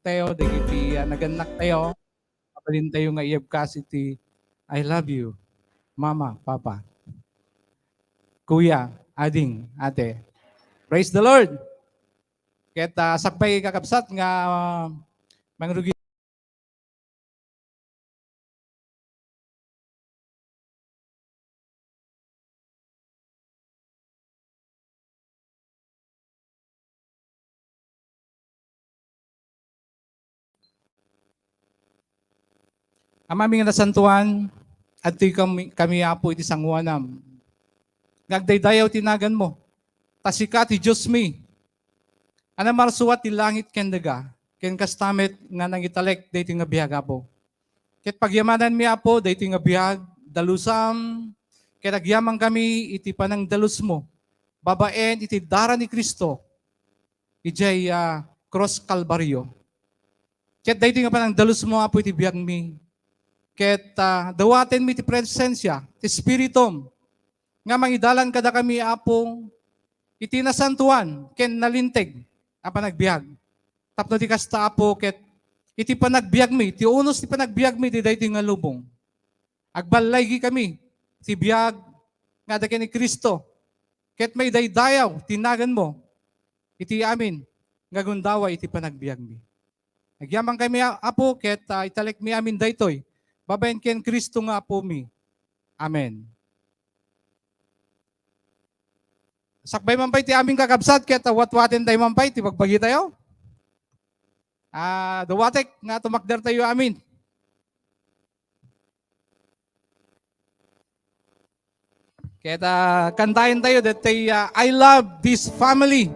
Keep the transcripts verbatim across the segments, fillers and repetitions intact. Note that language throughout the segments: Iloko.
tayo, dagiti, ah, nagannak tayo, mabalin tayo nga iyabkas iti, "I love you, Mama, Papa, Kuya, Ading, Ate." Praise the Lord! Ket, ah, sakbay, kakabsat, nga, ah, mangrugi Ama mi nga nasantuan, adtoy kami, kami, Apo, iti sangoanam nga agdaydayaw ti naganmo. Ta sika ti Diosmi a namarsuat ti langit ken daga, ken kasta met nga nangitalek daytoy nga biag, Apo. Ket pagyamananmi, Apo, daytoy nga biag, dalusam, ket agyamankami iti panangdalusmo babaen iti dara ni Cristo idiay, ah, krus Kalbario. Ket daytoy nga panangdalusmo, Apo, iti biagmi. Ket, ah, dawatenmi ti presensia ti Espiritum nga mangidalan kadakami, Apo, iti nasantoan ken nalinteg a panagbiag. Tapno ti kasta, Apo, ket iti panagbiagmi, ti unos ti panagbiagmi iti daytoy nga lubong, agballaygikami ti biag nga adda ken ni Cristo, ket maidaydayaw ti naganmo iti amin nga gundaway iti panagbiagmi. Agyamankami, Apo, ket, ah, italekmi amin daytoy babaen ken Cristo nga Apomi. Amen. Sakbay man pay ti amin, kakabsat, ket, ah, watwaten tayo man pay ti bagbagi tayo. Ah, dawatek nga tumakder tayo amin. Ket, ah, kantaen tayo daytoy, ah, "I love this family."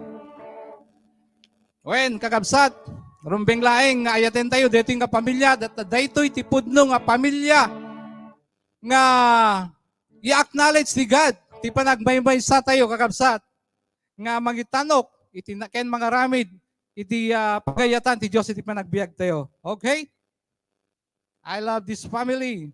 Wen, kakabsat, rumbeng laeng nga ayaten tayo daytoy nga pamilya, dat-, daytoy ti pudno nga pamilya nga i-acknowledge ni God ti panagmaymaysa tayo, kakabsat, nga mangitanok iti na-, ken mangaramid iti, ah, pagayatan ti Dios iti panagbiag tayo. Okay? I love this family.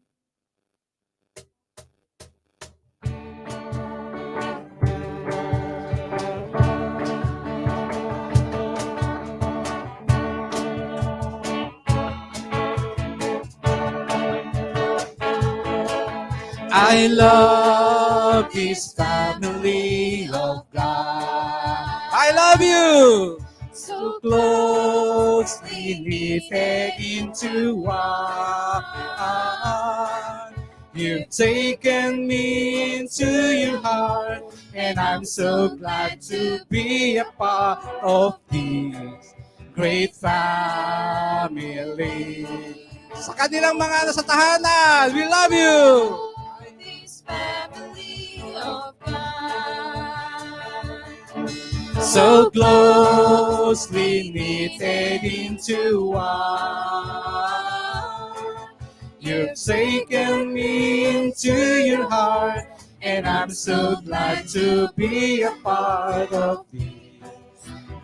I love this family of God. I love you. So closely knitted into one. You've taken me into your heart, and I'm so glad to be a part of this great family. Sa kanilang mga ano sa tahanan, we love you! This family of God. So closely knitted into one. You've taken me into your heart, and I'm so glad to be a part of this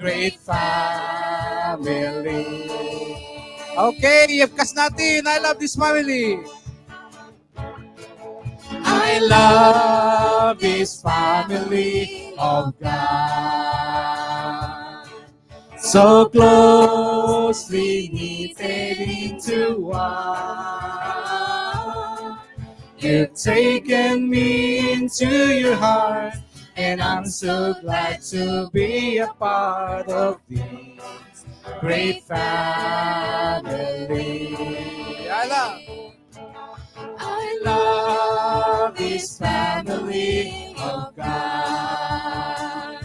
great family. Okay, iyabkas natin. I love this family. I love this family of God. So closely knitted into one. You've taken me into your heart, and I'm so glad to be a part of this great family. Yala. I love this family of God.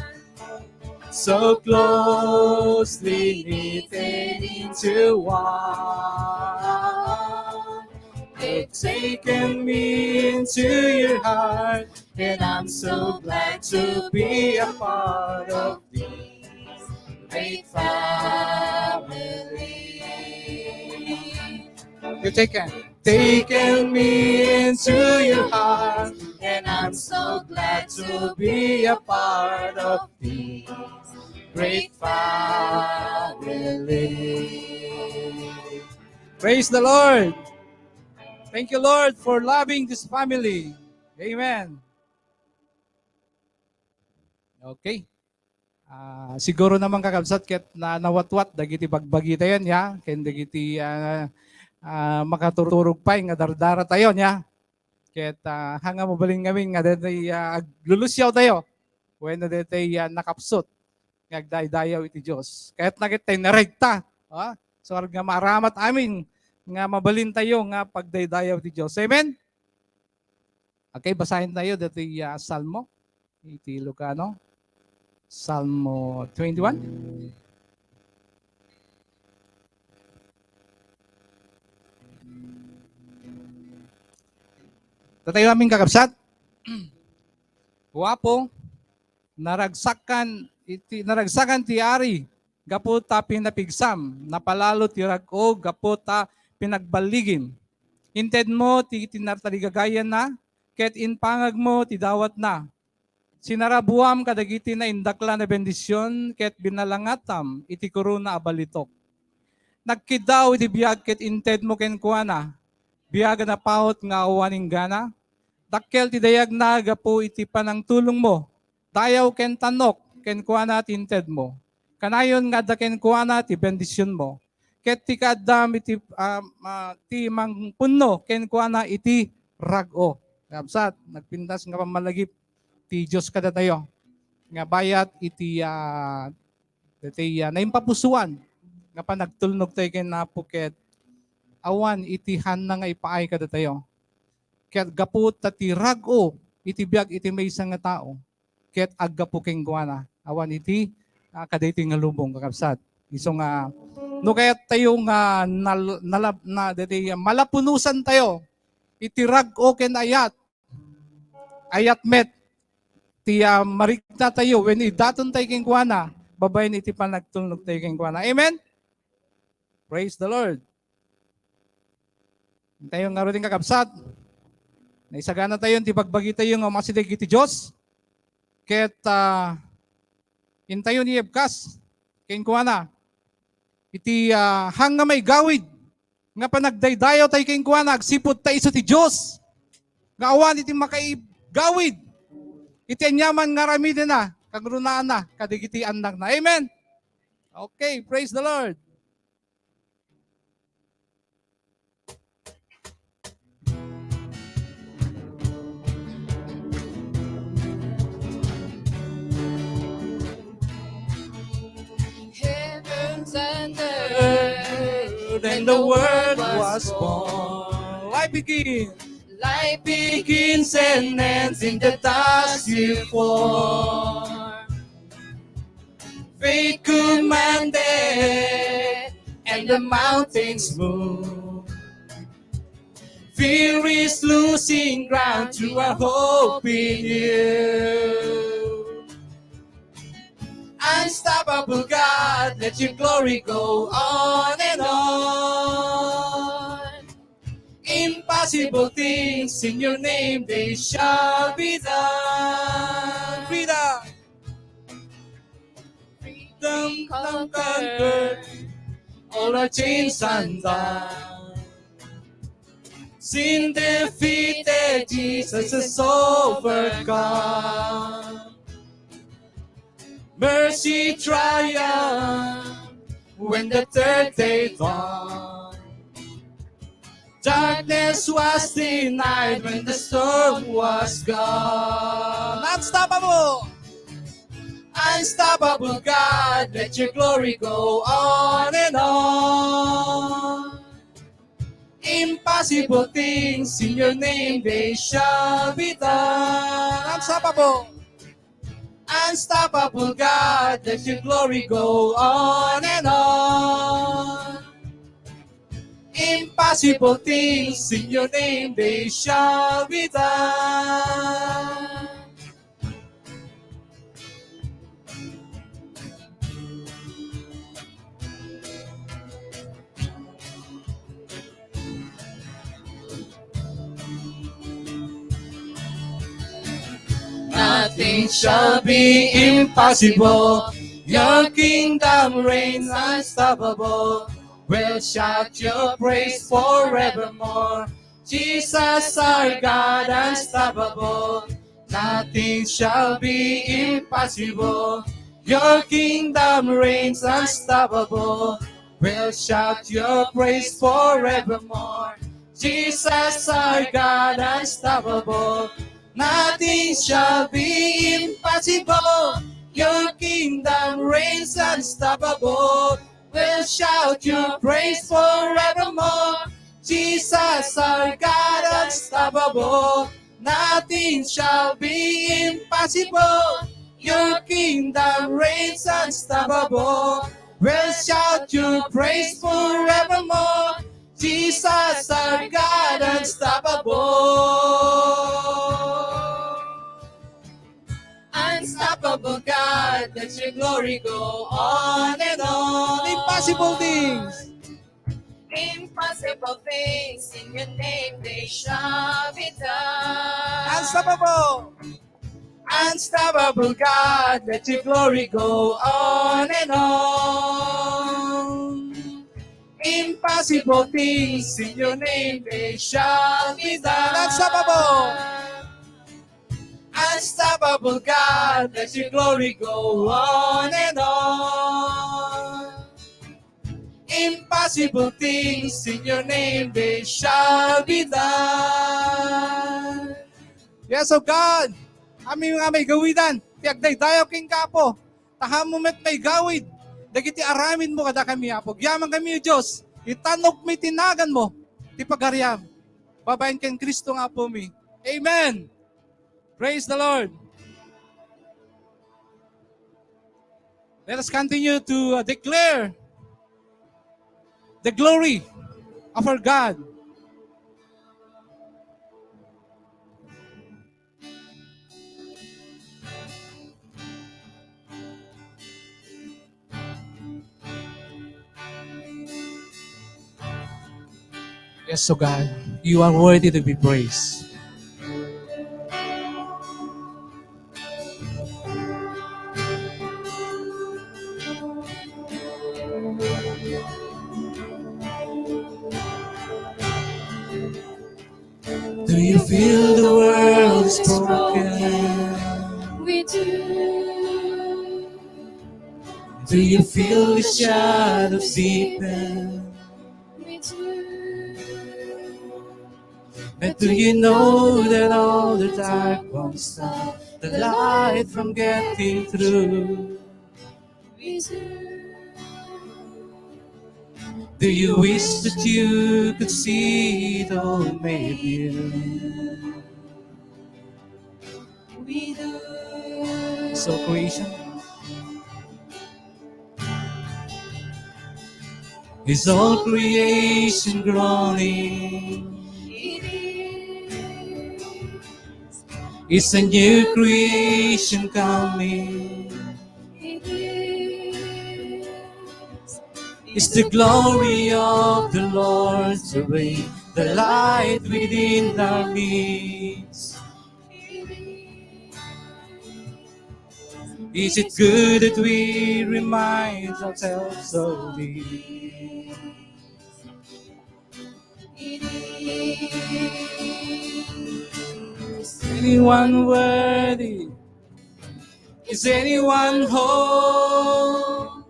So closely knitted into one. You've taken me into your heart, and I'm so glad to be a part of this great family. You take it. Taken me into your heart, and I'm so glad to be a part of this great family. Praise the Lord. Thank you, Lord, for loving this family. Amen. Okay. Ah, siguro naman, kakabsat, ket na-, nawatwat dagiti bagbagitayon, ya, ken dagiti, ah, ah, makaturturog pay nga dardaratayon, ya. Ket, ah, haan nga mabalin ngamin nga daytoy, ah, aglulusiawtayo wenno daytoy, ah, nakapsut nga agdaydayaw iti Dios. Kayatna ket tay naregta, ah, so, nga maaramat amin nga mabalintayo nga pagdaydayaw iti Dios. Amen? Okay, basaentayo daytoy, ah, Salmo iti Ilocano. Salmo twenty-one. Datayo amin, kakabsat. O Apo, naragsakan iti, naragsakan ti ari gapu ta pinapigsam, napalalo ti rag-o gapu ta pinagballigim. Intedmo ti tinartarigagayanna, ket impangagmo ti dawatna. Sinarabuam kadagiti naindaklan a bendision, ket binalangatam iti korona a balitok. Nagkiddaw iti biag ket intedmo kenkuana, biag a napaut nga awan inggana. Dakkel ti dayagna gapu iti panangtulongmo. Dayaw ken tannok kenkuana ti intedmo. Kanayon nga adda kenkuana ti bendisionmo. Ket ti kaaddam iti, ah, ah, ti mangpunno kenkuana iti rag-o. Kabsat, nagpintas nga pammalagip ti Dios kadatayo nga bayat iti, ah, daytoy, ah, naimpapusoan nga panagtulnog tayo ken Apo ket awan iti haanna nga ipaay kadatayo. Ket gapu ta ti rag-o iti biag iti maysa nga tao, ket aggapu kenkuana, awan iti, ah, kadaytoy nga lubong, kakabsat. Isu nga, no kayat tayo nga nal-, nalab-, na, daytoy, ah, malapunosan tayo iti rag-o ken ayat, ayat met ti, ah, marikna tayo wenno idaton tayo kenkuana, babaen iti panagtulnog tayo kenkuana. Amen? Praise the Lord. Intayo ngaruden, kakabsat. Naisagana tayo ti bagbagi tayo nga umasideg iti Dios. Ket, ah, intayo ni Ebkas, kenkuana. Iti, ah, haan nga maigawid nga panagdaydayaw tayo kenkuana, agsipud ta isu ti Dios nga awan iti makaigawid iti aniaman nga aramidenna, kangrunaanna, kadagiti annakna. Amen? Okay, praise the Lord. Heavens and earth, and the Word was born. Life begins. Life begins and ends in the dust you form. Faith commanded, and the mountains move. Fear is losing ground to our hope in you. Unstoppable God, let your glory go on and on. Impossible things in your name, they shall be done. Freedom. Freedom conquered, all our chains undone. Sin defeated, Jesus has overcome. Mercy triumphed when the third day dawned. Darkness was denied when the storm was gone. Unstoppable! Unstoppable God, let your glory go on and on. Impossible things in your name, they shall be done. Unstoppable. Unstoppable God, let your glory go on and on. Impossible things in your name, they shall be done. Nothing shall be impossible. Your kingdom reigns unstoppable. We'll shout your praise forevermore. Jesus, our God, unstoppable. Nothing shall be impossible. Your kingdom reigns unstoppable. We'll shout your praise forevermore. Jesus, our God, unstoppable. Nothing shall be impossible. Your kingdom reigns unstoppable. We'll shout your praise forevermore. Jesus, our God, unstoppable. Nothing shall be impossible. Your kingdom reigns unstoppable. We'll shout your praise forevermore. Jesus, our God, unstoppable. Unstoppable God, let your glory go on and on. Impossible things. Impossible things in your name, they shall be done. Unstoppable. Unstoppable God, let your glory go on and on. Impossible things in your name, they shall be done. Unstoppable. Unstoppable God, let your glory go on and on. Impossible things in your name, they shall be done. Yes, O God, amin nga may gawidan, ti agdaydayaw kenka, Apo. Ta ammom met nga igawid dagiti aramidmo kadakami, Apo. Agyaman kami, O Dios, itanogmi ti naganmo, ti pagariam. Babaen ken Cristo nga Apomi. Amen. Praise the Lord. Let us continue to, uh, declare the glory of our God. Yes, O God, you are worthy to be praised. Do you feel the world is broken? We do. Do you feel the shadows deepen? We do. But do you know that all the dark won't stop the light from getting through? Do you wish that you could see it all made new? So creation is all creation groaning. It's a new creation coming. It is. It's the glory of the Lord showing the light within our midst. Is it good that we remind ourselves of this? Is anyone worthy? Is anyone whole?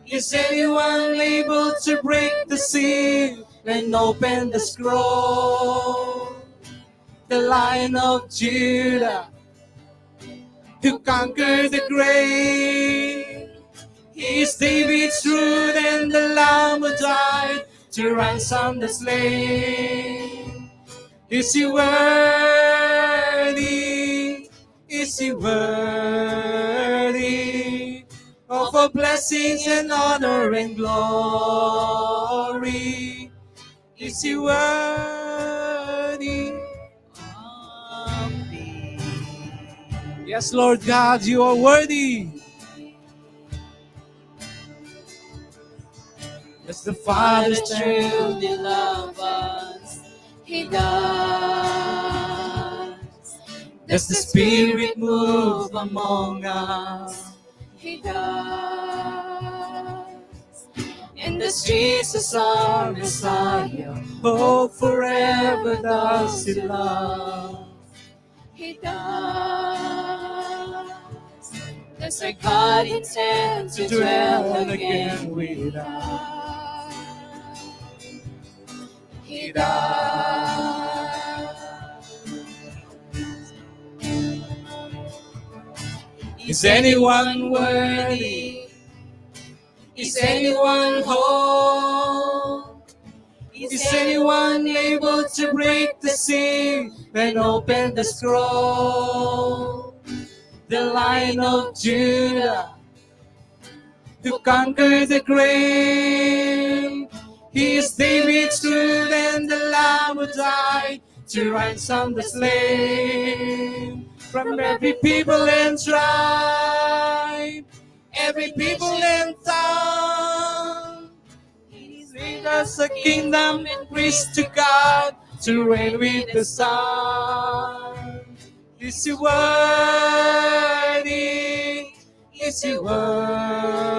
Is anyone able to break the seal and open the scroll? The Lion of Judah, who conquered the grave. He is David's root and the Lamb who died to ransom the slain. Is he worthy? Is he worthy of all blessings and honor and glory? Is he worthy? Yes, Lord God, you are worthy. As the Father truly loves us, he does. As the Spirit move among us, he does. And as Jesus our Messiah, oh, forever does he love. He does. The Our God intends to dwell again with us. He died. Is anyone worthy? Is anyone whole? Is anyone able to break the seal and open the scroll? The Lion of Judah, who conquered the grave. He is David's root and the Lamb who died to ransom the slave from every people and tribe, every people and tongue. He made us a kingdom and priest to God to reign with the Son. Is he worthy? Is he worthy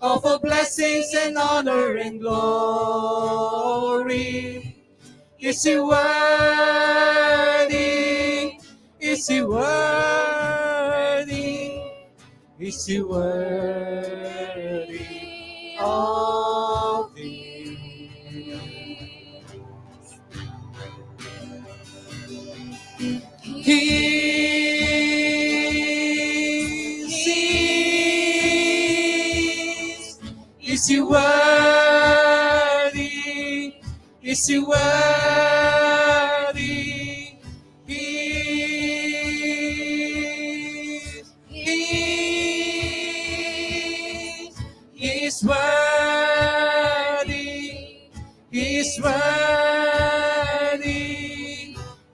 of all blessings and honor and glory? Is he worthy? Is he worthy? Is he worthy of thee? He is, is he worthy? Is he worthy? He is, he is, he is worthy. He is worthy.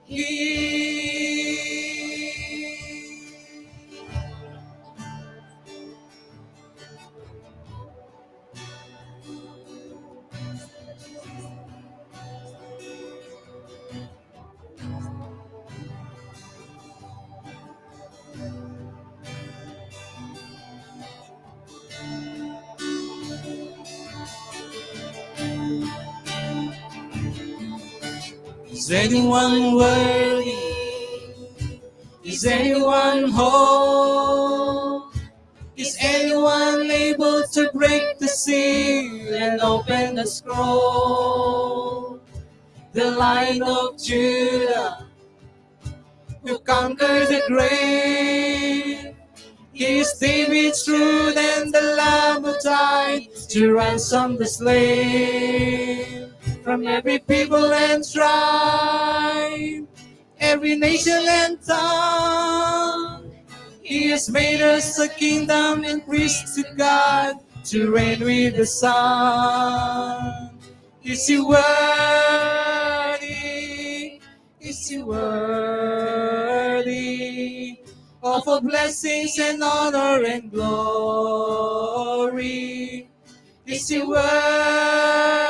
He is. Is anyone worthy? Is anyone whole? Is anyone able to break the seal and open the scroll? The Lion of Judah, who conquered the grave. He is David's root and the Lamb who died to ransom the slave from every people and tribe, every nation and tongue. He has made us a kingdom and priests to God to reign with the Son. Is he worthy? Is he worthy of all blessings and honor and glory? Is he worthy?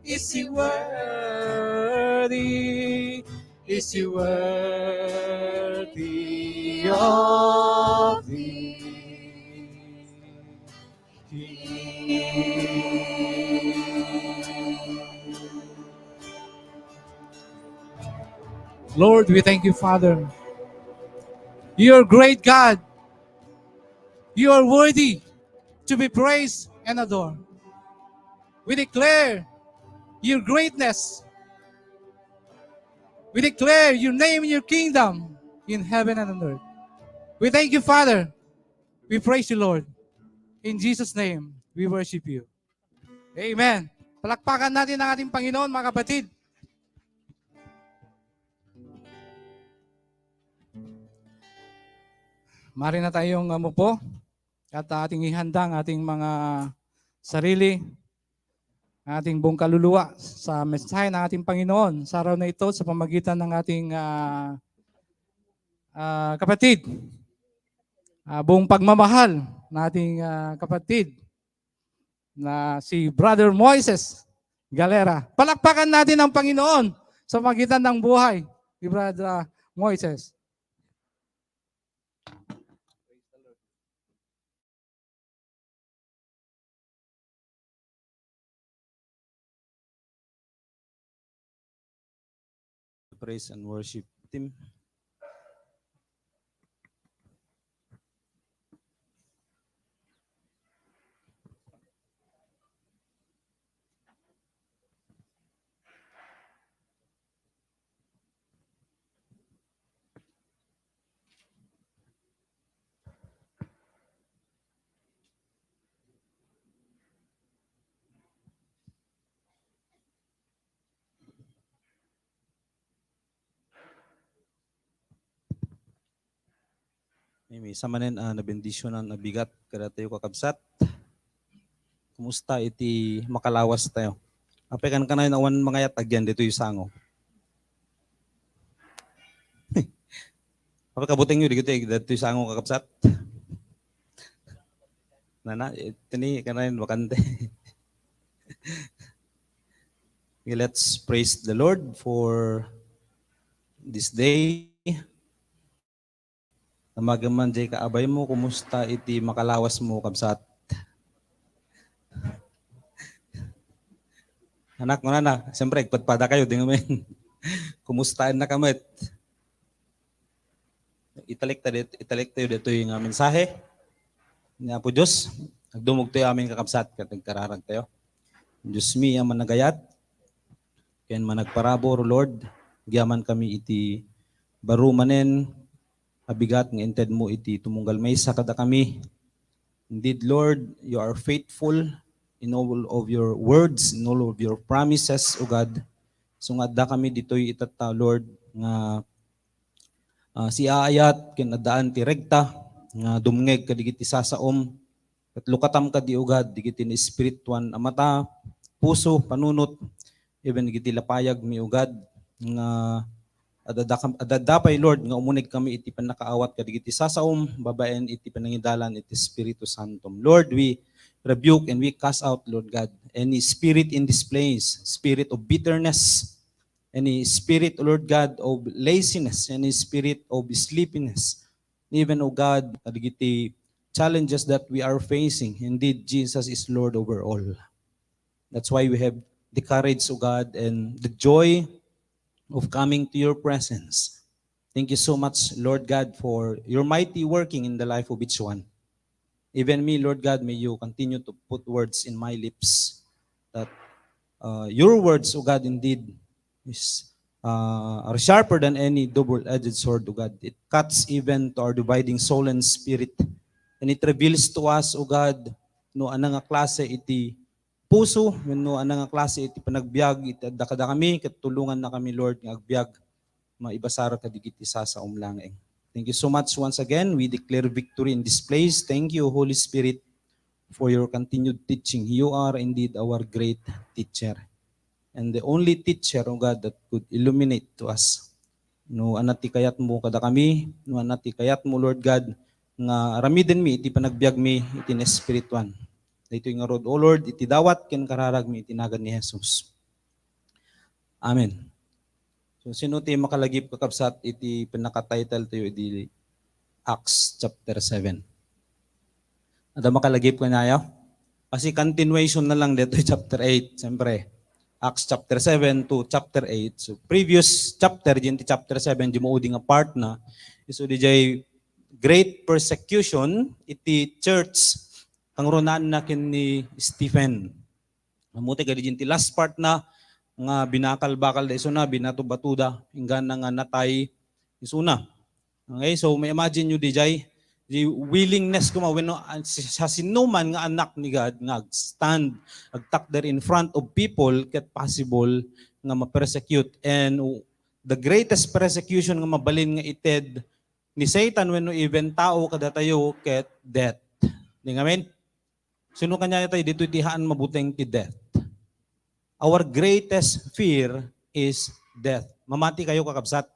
Is he worthy? Is he worthy of thee? Lord, we thank you, Father. You are great God. You are worthy to be praised and adored. We declare your greatness. We declare your name and your kingdom in heaven and on earth. We thank you, Father. We praise you, Lord. In Jesus' name, we worship you. Amen. Palakpakan natin ang ating Panginoon, mga kapatid. Mari na tayong umupo at ating ihanda ang ating mga sarili, ang ating buong kaluluwa sa mensahe ng ating Panginoon sa araw na ito sa pamagitan ng ating, ah, ah, kapatid, ah, buong pagmamahal ng ating, ah, kapatid na si Brother Moises Galera. Palakpakan natin ang Panginoon sa pagitan ng buhay ni Brother Moises. Praise and worship team. Maysa manen a nabendisionan a bigat kadatayo, kakabsat. Kumusta iti makalawas tayo? Apay, kankanayon awan mangayat agyan ditoy sango? Apay, kabutengyo ditoy, ditoy sango, kakabsat? Nana, itini kanayon bakante. Okay, let's praise the Lord for this day. Tamagan man jay kaabaymo, kumusta iti makalawas mo, kabsat? Anak mo na na, siyempre, igpadpada kayo, di ngamin. Kumustaen na kamet. Italik ta dit-, italik tayo ditoy nga mensahe ni Apo Dios. Agdumog tayo amin, kakabsat, ket agkararag tayo. Dios mi a managayat ken managparabur, Lord, agyaman kami iti baro manen a bigat nga inted mo iti tumunggal maysa kadakami. Indeed, Lord, you are faithful in all of your words, in all of your promises, O God. So nga adda kami ditoy itatta, Lord, nga ah, siaayat ken addaan ti regta nga dumngeg kadagiti sasaom, ket lukatam kadi, O God, dagiti naespirituan a mata, puso, panunot, even dagiti lapayag mi, O God, nga adda-, adda-, adda pay, Lord, nga umuneg kami iti pannakaawat kadagiti sasaom babaen iti panangidalan iti Espiritu Santom. Lord, we rebuke and we cast out, Lord God, any spirit in this place, spirit of bitterness, any spirit, Lord God, of laziness, any spirit of sleepiness, even, O God, kadagiti challenges that we are facing. Indeed, Jesus is Lord over all. That's why we have the courage, O God, and the joy of coming to your presence. Thank you so much, Lord God, for your mighty working in the life of each one. Even me, Lord God, may you continue to put words in my lips that, uh, your words, O God, indeed is, uh, are sharper than any double-edged sword, O God. It cuts even to our dividing soul and spirit. And it reveals to us, O God, no anang a klase iti puso, wenno anang a klase iti panagbiag iti adda kadakami, ket tulonganna kami, Lord, nga agbiag maibasar kadagiti sasaom laeng. Thank you so much once again. We declare victory in this place. Thank you, Holy Spirit, for your continued teaching. You are indeed our great teacher and the only teacher, O God, that could illuminate to us. No, ania ti kayatmo kadakami, no, ania ti kayatmo, Lord God, nga aramidenmi iti panagbiagmi iti naespirituan. Daytoy ngarud, O Lord, iti dawat ken kararagmi iti nagan ni Jesus. Amen. So, sino ti makalagip, kakabsat, iti pinaka-title tayo idi Acts chapter seven? Ada makalagip kaniayo? Kasi continuation na lang dito chapter eight, siyempre. Acts chapter seven to chapter eight. So, previous chapter, diyan ti chapter seven, di mo udi nga part na. So, di jay great persecution, iti church, kangrunaan na ken ni Stephen. Ammotay kadi diyan ti last part na nga binakal-bakal da isuna, binato-bato da, inggana nga natay isuna. Okay, so ma-imagine nyo di jay, di willingness koma wenno, ah, si-, siasinoman nga anak ni God nga ag-stand, agtakder in front of people ket possible nga ma-persecute. And the greatest persecution nga mabalin nga ited ni Satan wenno even tao kadatayo ket death. Di ngamin? Sino kaniayo tayo ditoy ti haan mabuteng ti death? Our greatest fear is death. Mamati kayo, kakabsat.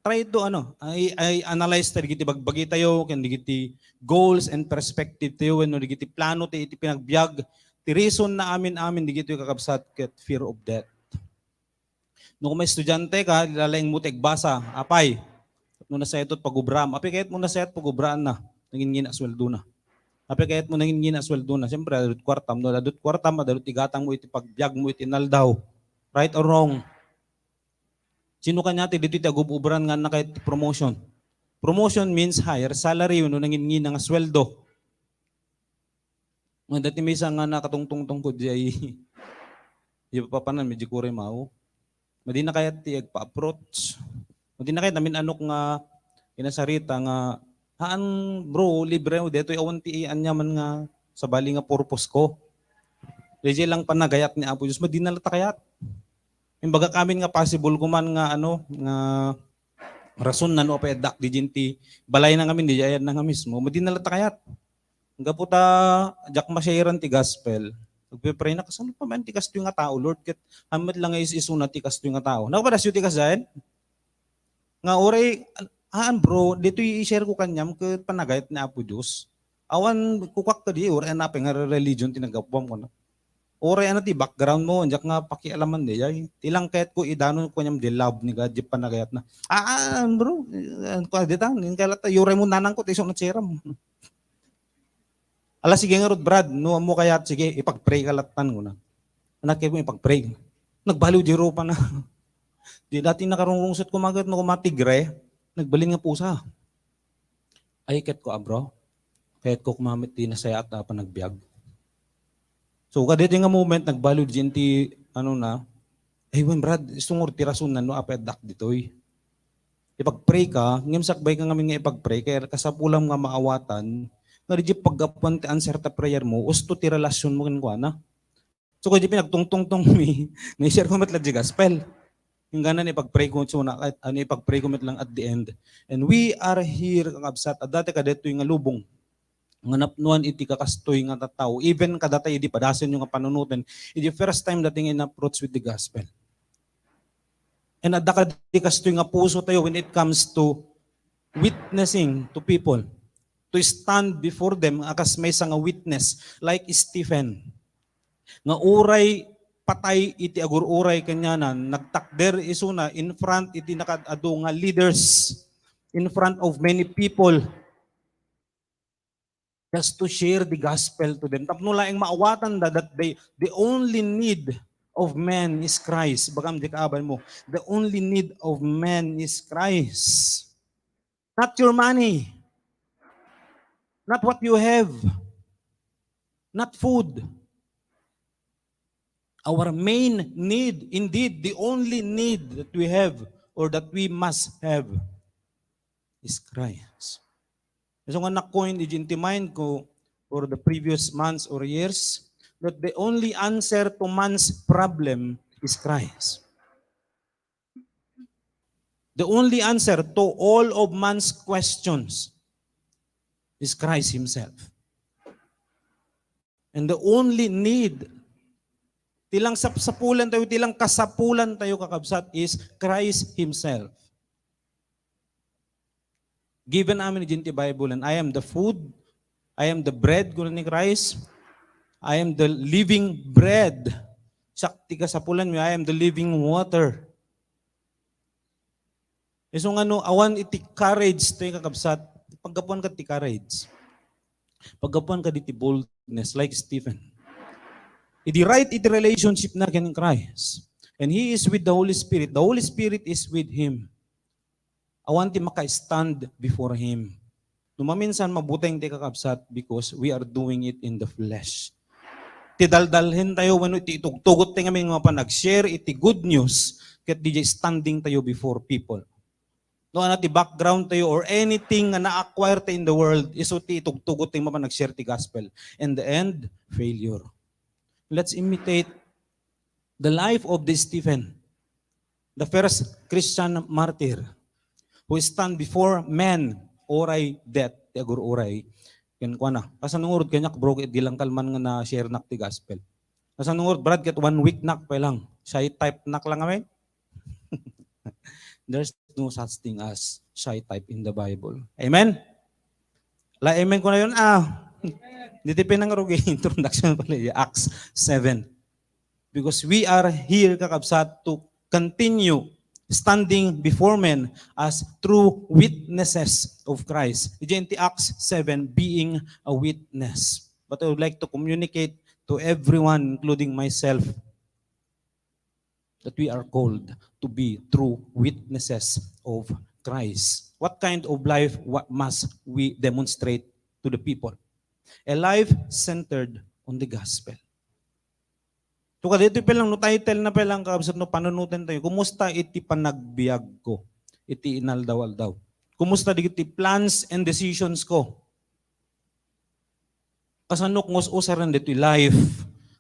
Try to, ano, i-, i-analyze tayo dagiti bagbagi tayo, ken dagiti goals and perspective tayo, wenno dagiti plano tayo iti panagbiag. Ti reason na amin-amin dagitoy, kakabsat, ket fear of death. No, koma estudiante ka, lalaing mo ti agbasa, apay, no, nasayat pagubram. Apay, kayat mo nasayat pagubraan na, nangingina a sweldo na. Apay, kayat mo nangingina a sweldo na. Siyempre, adut kwartam, no, adut kwartam, adut igatang mo iti pagbiag mo iti inaldaw. Right or wrong? Sino kaniayo ti ditoy ti agub-ubran nga anak ti promotion? Promotion means higher salary, no, nangingina nga sweldo. Nga dati maysa nga nakatungtong-tungkod di ay, di papanan, medyo kuri mao. Madi na kayat ti agpa-approach. Madi na kayat amin anok nga inasarita nga, "Haan, bro, libre mo, detoy awan ti anyaman nga sabali nga purpose ko." Di lang panagayat ni Apo Dios, madi na lata kayat. Imbaga kami nga possible ko man nga, ano, nga rason na no apay addak di ti balayna ngamin, di ayatna nga mismo, madi na latta kayat. Gapu ta, diak ma-share-an ti gospel. Nagpe-pray na, "Kasano pa man ti kastoy nga tao, Lord? Ket amet lang nga is-isuna ti kastoy nga tao." Nakapadasyo ti kasdiay? Nga uray, "Aan, bro, ditoy i-share ko kaniam ket panagayat ni Apo Dios. Awan kukuak kadi, uray anapay nga religion ti naggapuam," kunak. Uray ano ti background mo, diak nga pakialaman dayay. Ti lang kayat ko, idanon ko kaniam di love ni God, di panagayat na. "Aan, bro, eh, ano ka, dita, yung kaya latta, uray mo nanang ko, ti iso na cheram." "Ala, sige ngarud, Brad, no, ammo kayat, sige, ipag-pray ka lattan," kuna. Anak ko, ipag-pray. Nagbaliw di rupa na. Di dati nakarungrungsot ko magat, no, kumatigre, nagbalin nga pusa. "Ay, ket ko, ah, bro. Kayat ko kumamit ti nasayaat a panagbiag." So, kadaytoy nga moment, nagbaliw di ti, ano na, "Ay, wen, Brad, isu ngarud ti rason na no apay addak ditoy. Ipag-pray ka, ngem sakbay ka ngamin nga ipag-pray, kaya kasapulam nga maawatan, nga di paggapuan ti answer ta prayer mo, usto ti relasyon mo kenkuana." So, kadi pinagtungtungtong mi, na-share ko met lang di gospel. Yung ganan ipag-pray ko, so, na, ano, ipag-pray ko met lang at the end. And we are here, kakabsat, adda ti kadaytoy nga lubong nga napnuan iti kakastoy nga tattao. Even kadatayo idi padasenyo nga panunoten, iti first time dati nga in-approach with the gospel. And adda kadi kastoy nga puso tayo when it comes to witnessing to people, to stand before them a kas maysa nga witness, like Stephen, nga uray patay iti agur-uray kaniana, nagtakder isuna in front iti nakaad-adu nga leaders, in front of many people, just to share the gospel to them. Tapno laeng maawatanda that they, the only need of man is Christ. Ibagam di kaaban mo, the only need of man is Christ. Not your money. Not what you have. Not food. Our main need, indeed, the only need that we have or that we must have is Christ. So nga na-coin iti mind ko for the previous months or years that the only answer to man's problem is Christ. The only answer to all of man's questions is Christ Himself. And the only need, ti lang sapsapulan tayo, ti lang kasapulan tayo, kakabsat, is Christ Himself. Given amin iti Bible, and "I am the food, I am the bread," kuna ni Christ. "I am the living bread." Siak ti kasapulan mi, "I am the living water." Isuna no, awan iti courage tayo, kakabsat, paggapuan ka ti courage. Paggapuan ka diti boldness, like Stephen. Idi right iti relationship na ken Christ. And he is with the Holy Spirit. The Holy Spirit is with him. Awan ti maka-stand before him. No maminsan, mabuteng ti, kakabsat, because we are doing it in the flesh. Ti daldalhen tayo wenno ti itugtugot tayo ngamin nga mapan nag-share iti good news ket diay standing tayo before people. No, ano ti background tayo or anything nga na-acquire tayo in the world, isu ti itugtugot tayo mapan nag-share ti gospel. And the end, failure. Let's imitate the life of the Stephen, the first Christian martyr who stand before men, uray death, ti agur-uray. Kenkuana, "Kasano ngarud kaniak, bro, ket di lang kalman nga na-share nak ti gospel? Kasano ngarud, Brad, ket one week nak pa lang. Shy type nak lang, amen?" There's no such thing as shy type in the Bible. Amen? La, amen ko na yun, ah. Dito pinangarugi introduction pala, Acts seven. Because we are here, kakabsat, to continue standing before men as true witnesses of Christ. Diyan ti Acts seven, being a witness. But I would like to communicate to everyone, including myself, that we are called to be true witnesses of Christ. What kind of life, what must we demonstrate to the people? A life centered on the gospel. So, kadaytoy pa lang, no title na pa lang, kakabsat, no panunoten tayo, kumusta iti panagbiag ko, iti inaldaw-aldaw? Kumusta dagiti plans and decisions ko? Kasano ko ngus-usaren ditoy life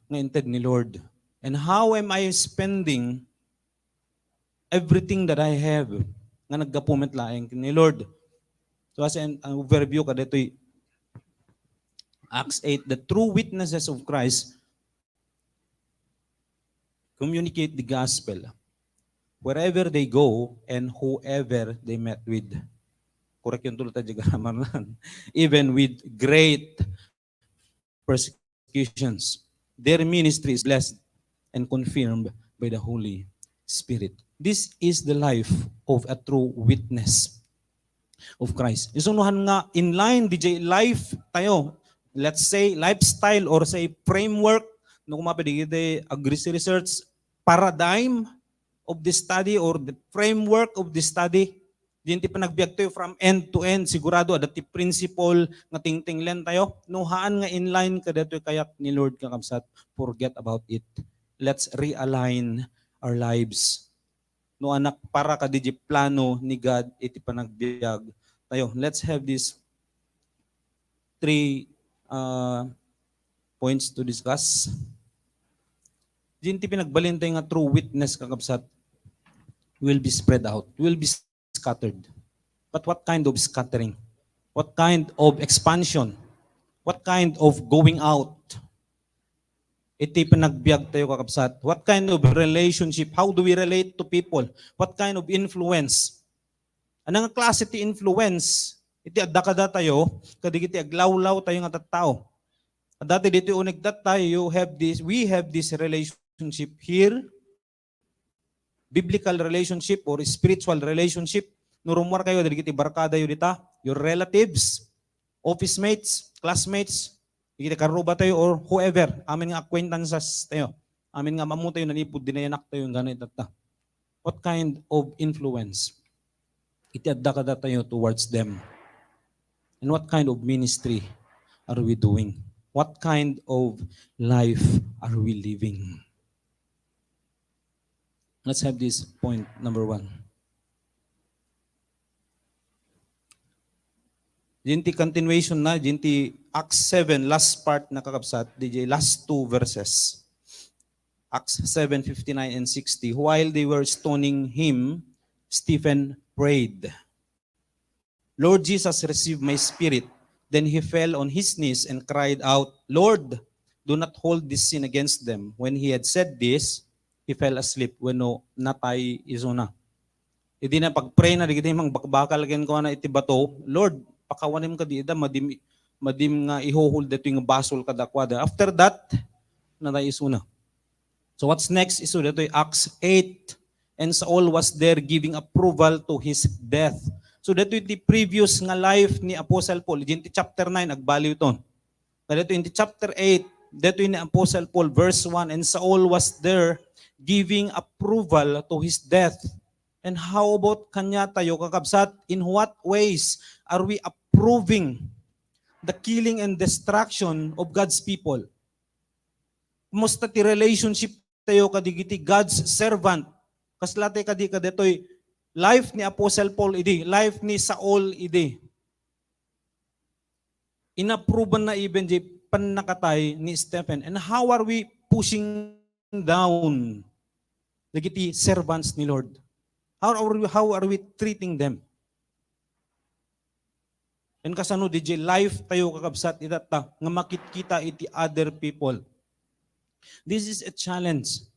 nga inted ni Lord? And how am I spending everything that I have? nga naggapu met laeng ni Lord. So, as an, an overview kadaytoy Acts eight, the true witnesses of Christ communicate the gospel wherever they go and whoever they met with. Correct yung tulad tayo grammar na. Even with great persecutions, their ministry is blessed and confirmed by the Holy Spirit. This is the life of a true witness of Christ. Isunuhan nga in line D J life tayo. Let's say lifestyle or say framework no kuma pwede agri research paradigm of the study or the framework of the study. Din ti panagbiag tayo from end to end, sigurado adda ti principle nga tingtinglen tayo. No haan nga in line kadaytoy kayat ni Lord, kakabsat, forget about it. Let's realign our lives. No anak para kadi di plano ni God iti panagbiag tayo. Let's have this three uh, points to discuss. Din ti pinagbalin tayo nga true witness, kakabsat, will be spread out, will be scattered. But what kind of scattering? What kind of expansion? What kind of going out? Iti panagbiag tayo, kakabsat. What kind of relationship? How do we relate to people? What kind of influence? Ano nga klase ti influence? Iti adda kada tayo, kadagiti aglawlaw tayo nga tattao. Dati dito uneg that tayo, you have this, we have this relationship here, biblical relationship or spiritational relationship. No rummuar kayo, dagiti barkada yo dita, your relatives, office mates, classmates, dagiti karuba tayo or whoever, amin nga acquaintances tayo, amin nga ammo tayo, nanipud dinayanak tayo, nga na itatta. What kind of influence iti adda kada tayo towards them? And what kind of ministry are we doing? What kind of life are we living? Let's have this point number one. Din ti continuation na, din ti Acts seven, last part na, kakabsat, di last two verses. Acts seven fifty-nine and sixty. While they were stoning him, Stephen prayed, "Lord Jesus, receive my spirit." Then he fell on his knees and cried out, "Lord, do not hold this sin against them." When he had said this, he fell asleep. Wenno, natay isuna. Idi na pag-pray na, digiti mangbakbakal kenkuana iti bato, "Lord, pakawanem kadi ida, madim, madim nga ihuhul ditoy nga basol kadakuada." After that, natay isuna. So what's next is ditoy Acts eight, "And Saul was there giving approval to his death." So ditoy ti previous nga life ni Apostle Paul. Din ti chapter nine, agbaliw ton. Kadito in the chapter eight, dito in Apostle Paul, verse one, "And Saul was there giving approval to his death." And how about kanya tayo, kakabsat? In what ways are we approving the killing and destruction of God's people? Kumusta ti relationship tayo kadigiti God's servant? Kasla tayo kadi kaditoy life ni Apostle Paul idi, life ni Saul idi. Inapprovean na even di pannakatay ni Stephen. And how are we pushing down dagiti servants ni Lord? How are we, how are we treating them? And kasano di life tayo, kakabsat, itatta nga makitkita iti other people? This is a challenge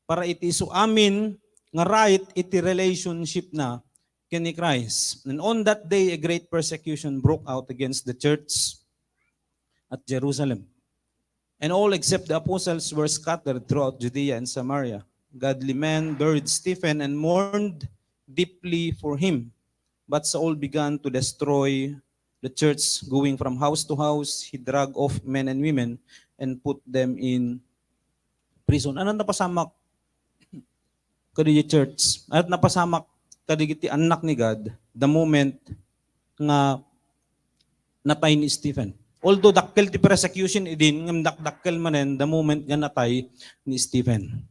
para iti isu amin nga right iti relationship na ken ni Christ. And on that day, a great persecution broke out against the church at Jerusalem. And all except the apostles were scattered throughout Judea and Samaria. Godly men buried Stephen and mourned deeply for him. But Saul began to destroy the church, going from house to house. He dragged off men and women and put them in prison. Ano napasamak kadagiti church? Ano napasamak kadagiti anak ni God the moment nga natay ni Stephen? Although dakkel ti persecution idin, ngem dakdakkel manen the moment nga natay ni Stephen.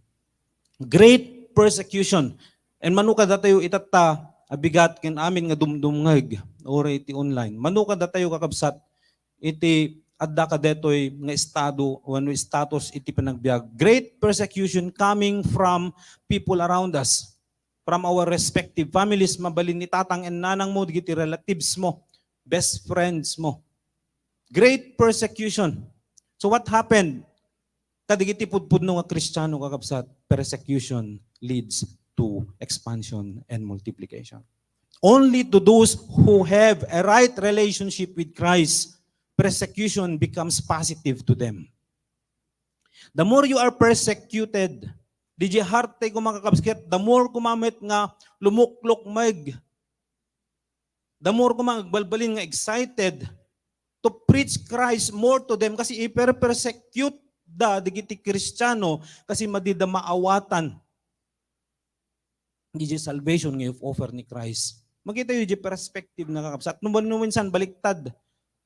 Great persecution. And mano kadatayo itatta a bigat ken amin nga dumdumngeg uray iti online. Mano kadatayo, kakabsat, iti adda kadetoy nga estado wenno status iti panagbiag. Great persecution coming from people around us. from our respective families, mabalin ni tatang and nanang mo, dagiti relatives mo, best friends mo. Great persecution. So what happened? Kadagiti pudpudno nga Kristiano, kakabsat, persecution leads to expansion and multiplication. Only to those who have a right relationship with Christ, persecution becomes positive to them. The more you are persecuted, D J Harte, kung makakabsat, the more kumamit nga lumuklok meg. The more kung agbalbalin nga excited to preach Christ more to them, kasi iper-persecute da digiti Kristiano kasi madida maawatan di salvation nga offer ni Christ. Makita yu di perspective na, kakabsat. No, no minsan baliktad.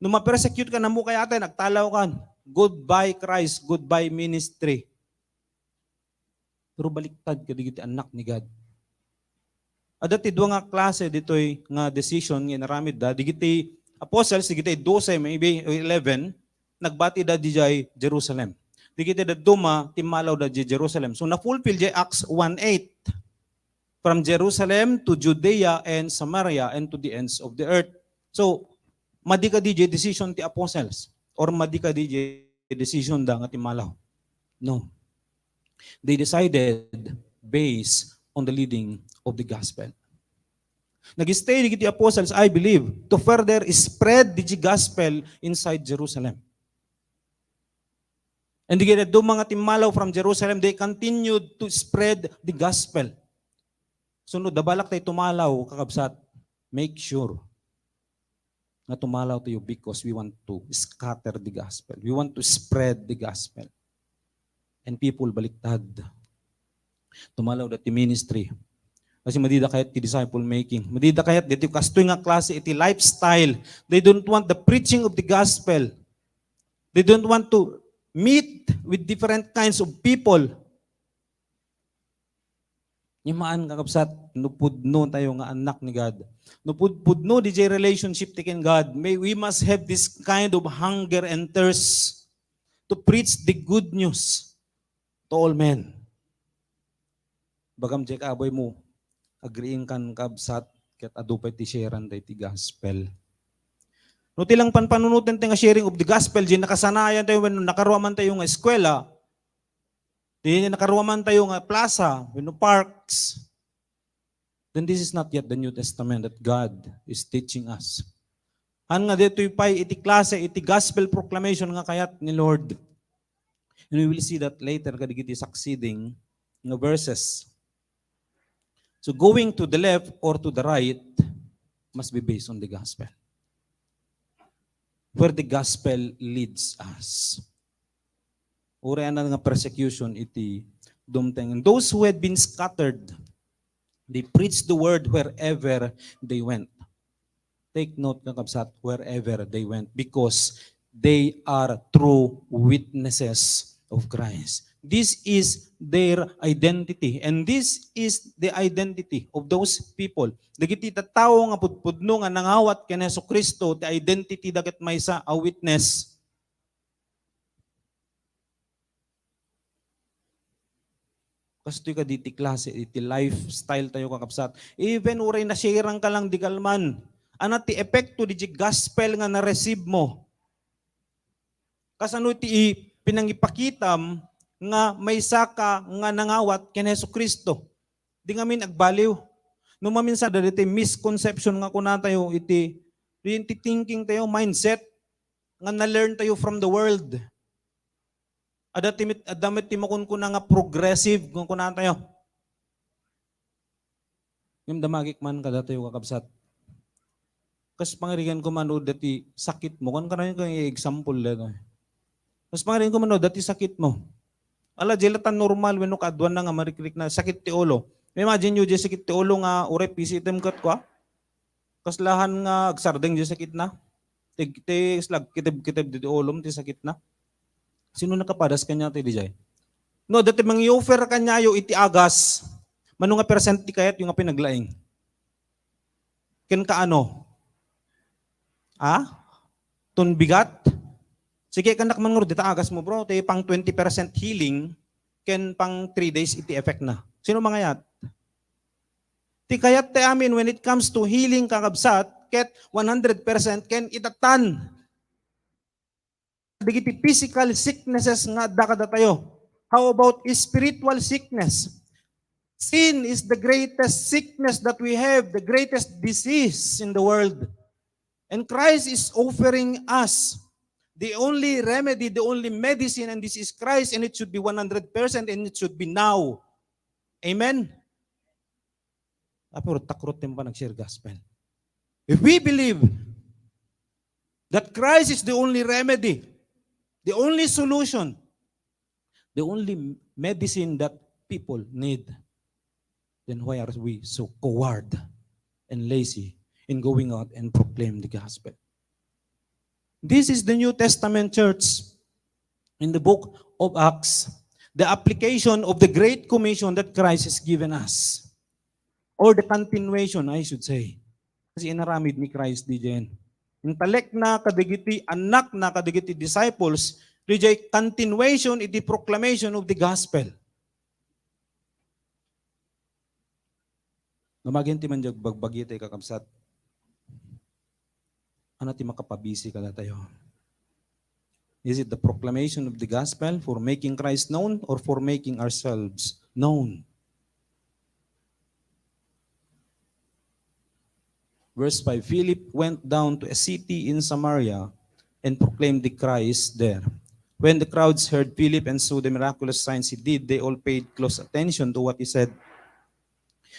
No ma-persecute ka, namukay atay, nagtalaw kan. Goodbye Christ, goodbye ministry. Pero baliktad kadagiti annak ni God. Adda ti dua nga klase ditoy nga decision nga inaramid da. Digiti apostles, digiti dose, maybe eleven, nagbati da dijay Jerusalem. Digiti dadduma, timmalaw da di Jerusalem. So, na-fulfill di Acts one eight. From Jerusalem to Judea and Samaria and to the ends of the earth. So, madi kadi di decision ti apostles or madi kadi di decision da nga timmalaw? No. They decided based on the leading of the gospel. Nag-stay digiti apostles, I believe, to further spread the gospel inside Jerusalem. And digiti dadduma nga timmalaw from Jerusalem, they continued to spread the gospel. So, no, da balak tay tumalaw, kakabsat, make sure nga tumalaw tayo because we want to scatter the gospel. We want to spread the gospel. And people, baliktad. Tumalaw da ti ministry. Kasi madida kayat ti disciple making. Madida kayat dito kastoy nga klase iti lifestyle. They don't want the preaching of the gospel. They don't want to meet with different kinds of people. Imaan, kakabsat, no pudno tayo nga anak ni God. No pud-, pudno di jay relationship ti ken God, may, we must have this kind of hunger and thirst to preach the good news to all men. Bagam jay kaabay mo, agriing kan, kabsat, ket adu pay ti sharean day ti gospel. No ti lang panpanunoten ti nga sharing of the gospel, jay nakasanayan tayo, wenno nakaruaman tayo nga eskwela, di nakaruaman tayo nga plaza, wenno parks, then this is not yet the New Testament that God is teaching us. Han nga ditoy pay iti klase iti gospel proclamation nga kayat ni Lord. And we will see that later kadagiti succeeding nga verses. So going to the left or to the right must be based on the gospel. Where the gospel leads us. Uray nga persecution iti dumteng. And those who had been scattered, they preached the word wherever they went. Take note, kakabsat, wherever they went, because they are true witnesses of Christ. This is their identity, and this is the identity of those people. Dagiti tattao nga pudpudno nga nangawat ken Jesu-Cristo, ti identity daket maysa a witness. Kastoy kadi ti klase iti lifestyle tayo, kakabsat. Even uray nasirang ka lang di kalman, ana ti epekto di gospel nga na-receive mo? Kasano ti i-, pinangipakitam nga maysa ka nga nangawat ken Jesu-Cristo? Di ngamin agbaliw. No maminsan, dagiti misconception nga kuna tayo iti, iti thinking tayo, mindset, nga na-learn tayo from the world. Adda ti mit-, adda met ti makunkuna nga progressive, kunkuna tayo. Ngem damagik man kadatayo, kakabsat. Kas pangarigan ko man, o dati sakit mo, kan kanayon ko nga example dito. Kas pangarigan ko man, o dati sakit mo. Ala, jay latan normal, wenno kaaduan na nga marikrikna, sakit ti ulo. Imagine nyo, jay sakit ti ulo nga, uray pisitem ket kwa. Kaslahan nga agsardeng jay sakitna. Ti, ti slag, kitib-kitib diti ulom, ti sakitna. Sino nakapadas kanya ti dijay? No, dati mangi-offer kanyayo iti agas, mano nga percent ti kayat yung nga pinaglaing? Ken kaano? Ha? Tun bigat? Sige, kanak man ngur dita agas mo, bro. Ti pang twenty percent healing, ken pang three days iti effect na. Sino mangayat? Ti kayat ti amin when it comes to healing, kakabsat, ket one hundred percent ken itatan dagiti physical sicknesses nga adda kadatayo. How about spiritual sickness? Sin is the greatest sickness that we have, the greatest disease in the world. And Christ is offering us the only remedy, the only medicine, and this is Christ, and it should be one hundred percent, and it should be now. Amen? Apay takrot ti panag-share gospel. If we believe that Christ is the only remedy, the only solution, the only medicine that people need, then why are we so coward and lazy in going out and proclaim the gospel? This is the New Testament church in the book of Acts, the application of the Great Commission that Christ has given us, or the continuation, I should say. Kasi inaramid ni Christ didiay. Intalekna kadagiti annakna, kadagiti disciples, didiay continuation iti proclamation of the gospel. Namagen ti manjag bagbagi tay kakabsat. Ano ti makapabisi kadatayo? Is it the proclamation of the gospel for making Christ known or for making ourselves known? Verse five, Philip went down to a city in Samaria and proclaimed the Christ there. When the crowds heard Philip and saw the miraculous signs he did, they all paid close attention to what he said.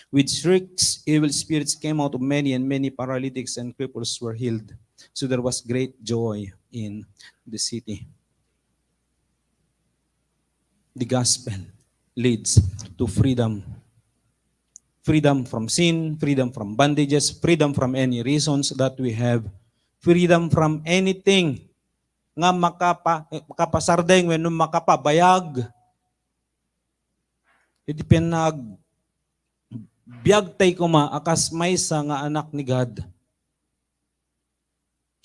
With shrieks, evil spirits came out of many, and many paralytics and cripples were healed. So there was great joy in the city. The gospel leads to freedom. Freedom from sin, freedom from bondages, freedom from any reasons that we have, freedom from anything nga makapa-, makapasardeng wenno makapabayag iti panagbiag tay koma a kas maysa nga anak ni God.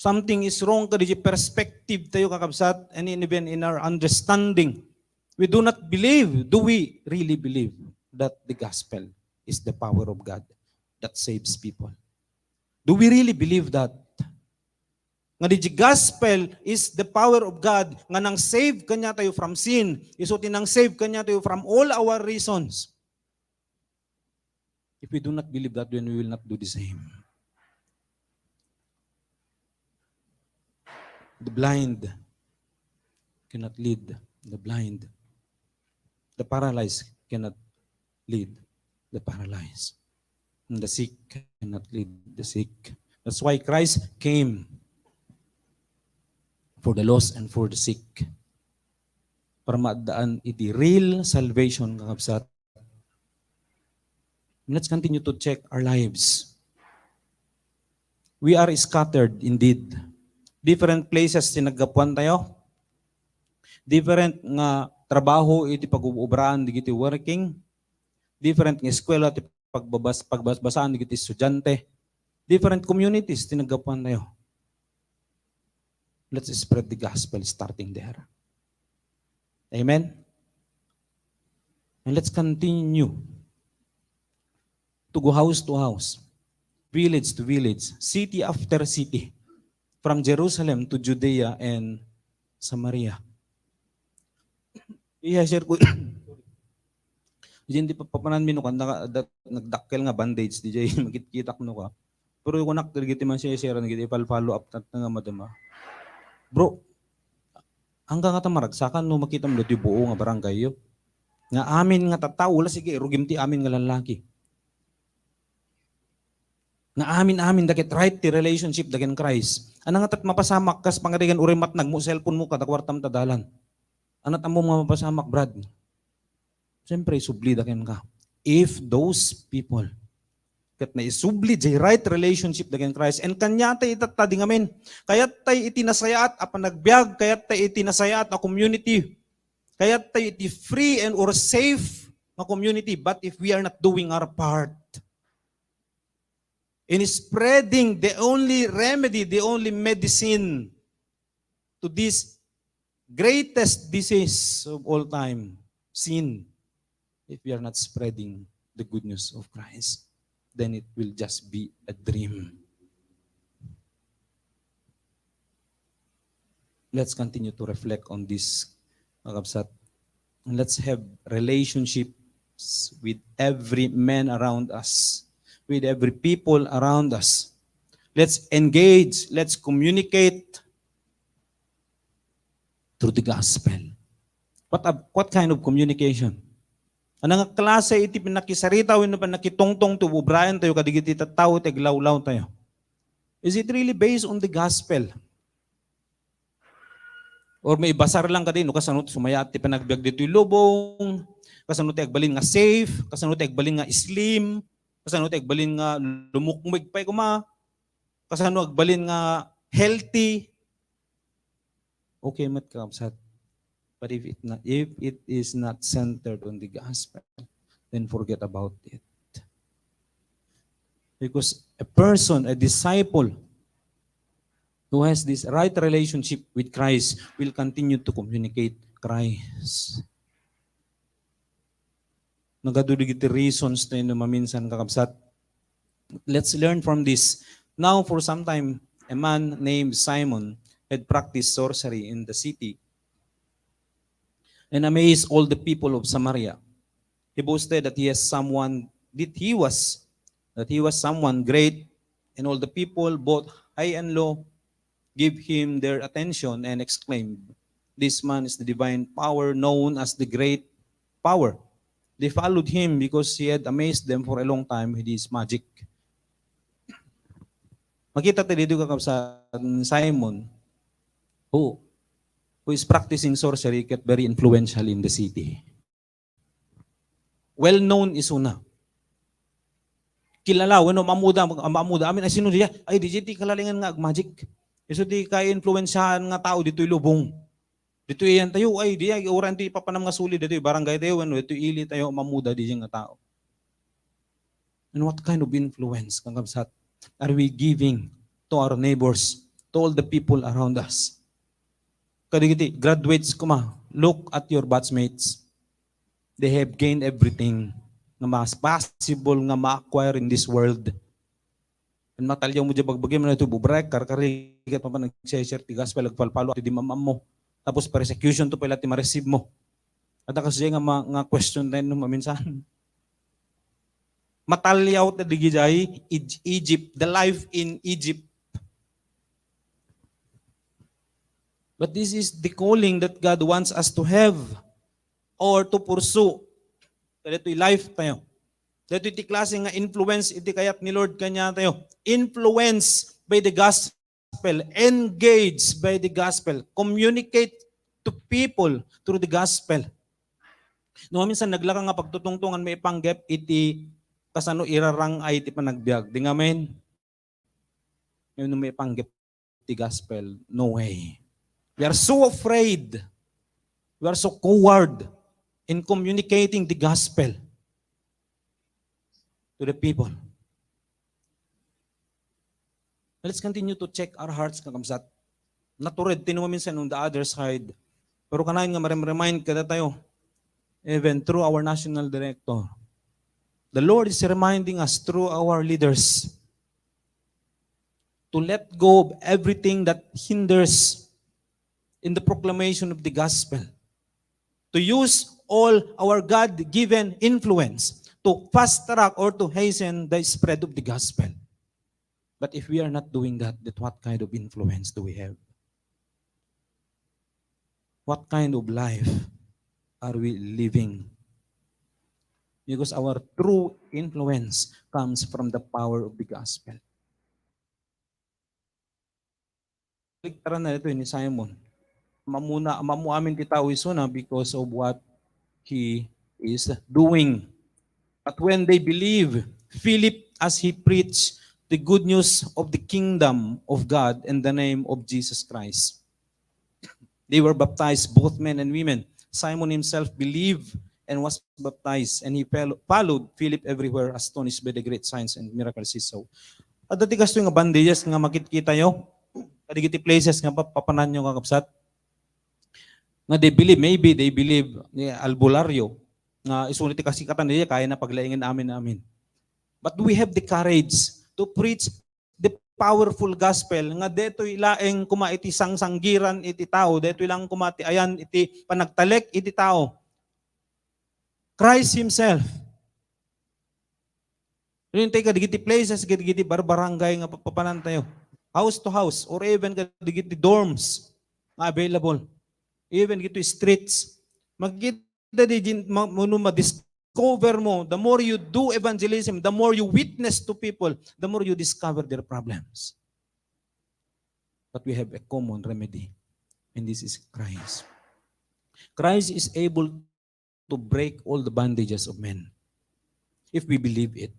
Something is wrong kadagiti perspective tayo, kakabsat, and in, even in our understanding. We do not believe. Do we really believe that the gospel is the power of God that saves people? Do we really believe that? Nga the gospel is the power of God nga nang-save kaniatayo from sin, isu ti nang-save kaniatayo from all our reasons. If we do not believe that, then we will not do the same. The blind cannot lead the blind. The paralyzed cannot lead the paralyzed. And the sick cannot lead the sick. That's why Christ came for the lost and for the sick. Para maaddaan iti real salvation, kakabsat. Let's continue to check our lives. We are scattered indeed. Different places ti naggapuan tayo. Different nga trabaho iti pag-ubraan dagiti working. Different nga eskwela ti pagbabas-, pagbasbasaan dagiti estudiante. Different communities ti naggapuan tayo. Let's spread the gospel starting there. Amen? And let's continue to go house to house, village to village, city after city, from Jerusalem to Judea and Samaria. I-share ko. Diyan di papanan mi no kanda dat-, nagdakkel nga bandage, diyan makitkitak no ka. Pero kunak dagiti man siya share, dagiti pal-follow up tat nga madama. Bro, hanggang nga ta maragsakan no makita mo dati buo nga barangay yo. Nga amin nga tattao, wala sige, rugim ti amin nga lalaki. Nga amin-amin daket right ti relationship daken Christ. Ano nga tat mapasamak kas pangarigan uray matnag mo cellphone mo kada kwartam ta dalan? Ano tat mo nga mapasamak, Brad? Siyempre, isubli daken ka. If those people ket naisubli jay right relationship daken Christ, and kaniatay itatta di ngamin. Kayat tay iti nasayaat a panagbiag, kayat tay iti nasayaat a community, kayat tay iti free and or safe nga community. But if we are not doing our part in spreading the only remedy, the only medicine to this greatest disease of all time, sin, if we are not spreading the good news of Christ. then it will just be a dream. Let's continue to reflect on this, mga kabsat. And let's have relationships with every man around us, with every people around us. Let's engage, let's communicate through the gospel. What, a, what kind of communication? Ano nga klase iti pannakisarita wenno pannakitungtong ti ubraentayo kadagiti tattao ti aglawlawtayo? Is it really based on the gospel? Or maibasar lang kadi no kasano ti sumayaat ti panagbiag ditoy lubong, kasano ti agbalin nga safe, kasano ti agbalin nga slim, kasano ti agbalin nga lumukmeg pay koma, kasano agbalin nga healthy. Okay met, kakabsat. But if it not, if it is not centered on the gospel, then forget about it. Because a person, a disciple who has this right relationship with Christ will continue to communicate Christ. Nagadu dagiti reasons tayo no maminsan, kakabsat. Let's learn from this. Now, for some time, a man named Simon had practiced sorcery in the city and amazed all the people of Samaria. He boasted that he has someone, that he was, that he was someone great, and all the people, both high and low, gave him their attention and exclaimed, "This man is the divine power known as the great power." They followed him because he had amazed them for a long time with his magic. Makita tayo dito, kakabsat, ni Simon, who, who is practicing sorcery, ket very influential in the city. Well known isuna. Kilala, wenno maamuda, maamuda. Amin, ay, sino diya? Ay, diya ti kalalingan nga agmagic. Isu ti ka-influensyahan nga tao ditoy lubong. Ditoy iyan tayo, ay, diya, uray ti papanam nga suli ditoy barangay tayo, wenno ditoy ili tayo, maamuda diya nga tao. And what kind of influence, kakabsat, are we giving to our neighbors, to all the people around us? Kadagiti graduates koma, look at your batchmates. They have gained everything nga mas possible nga ma-acquire in this world. And matalyaw mo diya bagbagi, man ito bubrek, karkarigat, mapan nag-share ti gospel, agpalpalo, ti di maammo. Tapos persecution to pala ti ma-receive mo. At kasi nga, ma-, nga question tayo no maminsan. Matalyaw ta digiday Eg-, Egypt, the life in Egypt. But this is the calling that God wants us to have or to pursue. Ditoy life tayo. Ditoy ti klase nga influence iti kayat ni Lord kaniatayo. Influence by the gospel, engaged by the gospel, communicate to people through the gospel. No, minsan naglaka nga pagtutungtungan maipanggep iti kasano irarang-ay ti panagbiag. Di nga amen? Ngayon, no maipanggep ti gospel, no way. We are so afraid. We are so coward in communicating the gospel to the people. Let's continue to check our hearts, kakabsat. Natured ti no maminsan on the other side. Pero kanayon nga marem-remind kadatayo, even through our national director. The Lord is reminding us through our leaders to let go of everything that hinders in the proclamation of the gospel, to use all our God-given influence to fast track or to hasten the spread of the gospel. But if we are not doing that, then what kind of influence do we have? What kind of life are we living? Because our true influence comes from the power of the gospel. Baliktaran na ito ni Simon. Mamuna, mamuamin ti tao isuna because of what he is doing. But when they believe Philip as he preached the good news of the kingdom of God in the name of Jesus Christ, they were baptized, both men and women. Simon himself believed and was baptized, and he fel-, followed Philip everywhere, astonished by the great signs and miracles he saw. Adda ti kastoy nga bandies nga makitkitayo kadagiti places nga pa-, papananyo, kakabsat. Nga they believe, maybe they believe ni albularyo nga isu ti kasikatan diay, kayana paglaingen amin, amin. But we have the courage to preach the powerful gospel nga detoy laeng koma iti sangsanggiran iti tao, detoy laeng koma ti ayan iti panagtalek iti tao. Christ himself. Rinti ka digiti places, digiti barbarangay nga papanan tayo. House to house, or even ka digiti dorms nga available. Even digiti streets. Makita di din, ma-, mano ma-discover mo, the more you do evangelism, the more you witness to people, the more you discover their problems. But we have a common remedy, and this is Christ. Christ is able to break all the bondages of men if we believe it.